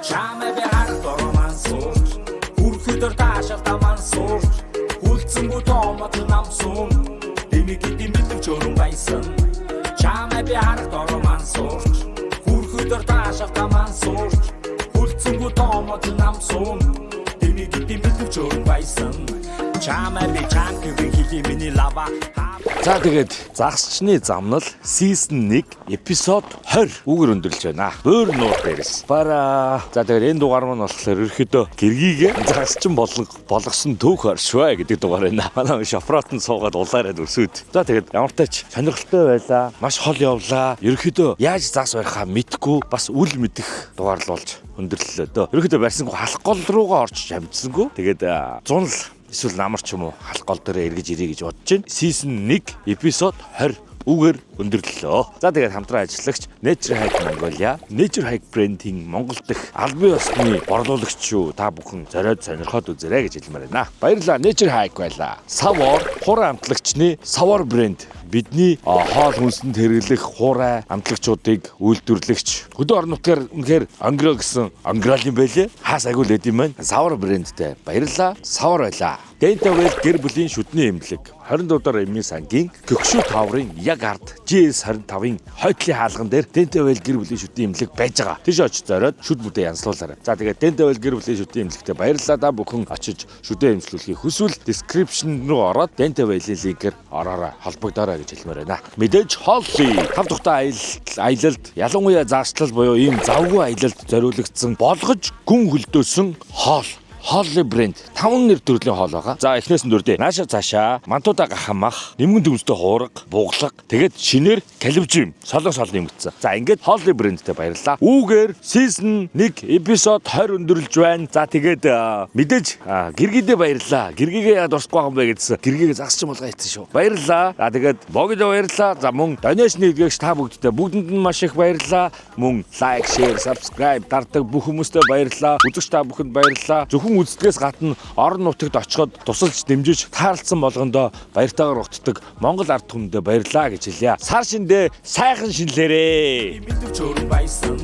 Чамаа би харах дурман сурч Хүрхөдөр таашаал таман сурч Хүлцэнгүү тоомод намсун Дэмэг гэдэм мэдвч өрөн байсан. Чамаа би харах дурман сурч Хүрхөдөр таашаал таман сурч Хүлцэнгүү тоомод намсун Дэмэг гэдэм мэдвч өрөн байсан. Чамаа би чанквын хилийн миний лава. За тэгээд загасчны замнал season 1 episode 20 үүгээр өндөрлж байна. Буур нуур дээрээс. Бараа. За тэгээд энэ дугаар маань болохоор ерөөхдөө гэргийгээ загасчин болгосон түүх оршвэ гэдэг дугаар байна. Манай шофротон суугаад улаарад өсөөд. За тэгээд ямар тач сонирхолтой байлаа. Маш хол явлаа. Ерөөхдөө яаж загас барихаа мэдхгүй бас үл мэдэх дугаар л болж өндөрлөлөө дөө. Ерөөхдөө барьсангүй халах гол руугаа орж амжсангүй. Тэгээд зунал эсвэл намар ч юм уу халах гол дээр эргэж ирье гэж бодож байна. Season 1 episode 20 үүгээр өндөрлөлөө. За тэгээд хамтран ажиллагч Nature Hike Mongolia, Nature Hike брендийн Монгол дахь албан ёсны борлуулагч шүү. Та бүхэн зориод сонирхоод үзээрэй гэж хэлмээр байна. Баярлалаа. Nature Hike байлаа. Савор хуурай амтлагчны Савор брэнд бидний хоол хүнсэнд хэрэглэх хуурай амтлагчуудыг үйлдвэрлэгч. Хөдөө орон нутгаар үнэхээр онгиро гэсэн онгирол юм байлээ. Хаас агуул эд юм байна. Савар брэндтэй баярлалаа. Савар байлаа. Дентавел гэр бүлийн шүдний эмнэлэг 24 дугаар эмийн сангийн Гөгшүү таврын яг ард GS25-ын хойтлын хаалган дээр Дентавел гэр бүлийн шүдний эмнэлэг байж байгаа. Тийш очиж зориод шүд бүдээ янзлуулаарай. За тэгээд Дентавел гэр бүлийн шүдний эмнэлэгтээ баярлалаа. Та бүхэн очиж шүдээ эмчлүүлэхийг хүсвэл description руу ороод Дентавелийн линкээр ороорой, холбогдоорой гэж хэлмээр байна. Мэдээж Холли тав тухтай аялалд, ялангуяа заашлал буюу ийм завгүй аялалд зориулагдсан болгож гүн хөлдөөсөн хоол. Холли брэнд 5 нэр төрлийн хоол байгаа. За эхнээс нь дөрдөө. Нааша цаашаа мантуудаа гахамах, нэмгэн төмстэй хуурга, буглаг, тэгээд шинээр калибжим, солон сол нэмэгдсэн. За ингээд Холли брэндтэй баярлалаа. Үүгээр season 1 episode 20 өндөрлж байна. За тэгээд мэдээж гэргийдээ баярлалаа. Гэргийгээ яагаад дурсахгүй байгаа юм бэ гэдсэн. Гэргийгээ загасч болгоо хийсэн шүү. Баярлалаа. За тэгээд богидо баярлалаа. За мөн donation хийгэгч та бүгдтэй бүгдэнд нь маш их баярлалаа. Мөн like, share, subscribe дардаг бүх хүмүүстээ баярлалаа. Үзэгч та бүхэнд баярлалаа. Зөвхөн үздэгээс гадна орон нутагт очиход тусалж дэмжиж таарлцсан болгондоо баяртайгаар угтдаг Монгол ард түмэндээ баярлалаа гэж хэлье. Сар шиндээ сайхан шинэлээрээ. Мэдвч өрөн байсан.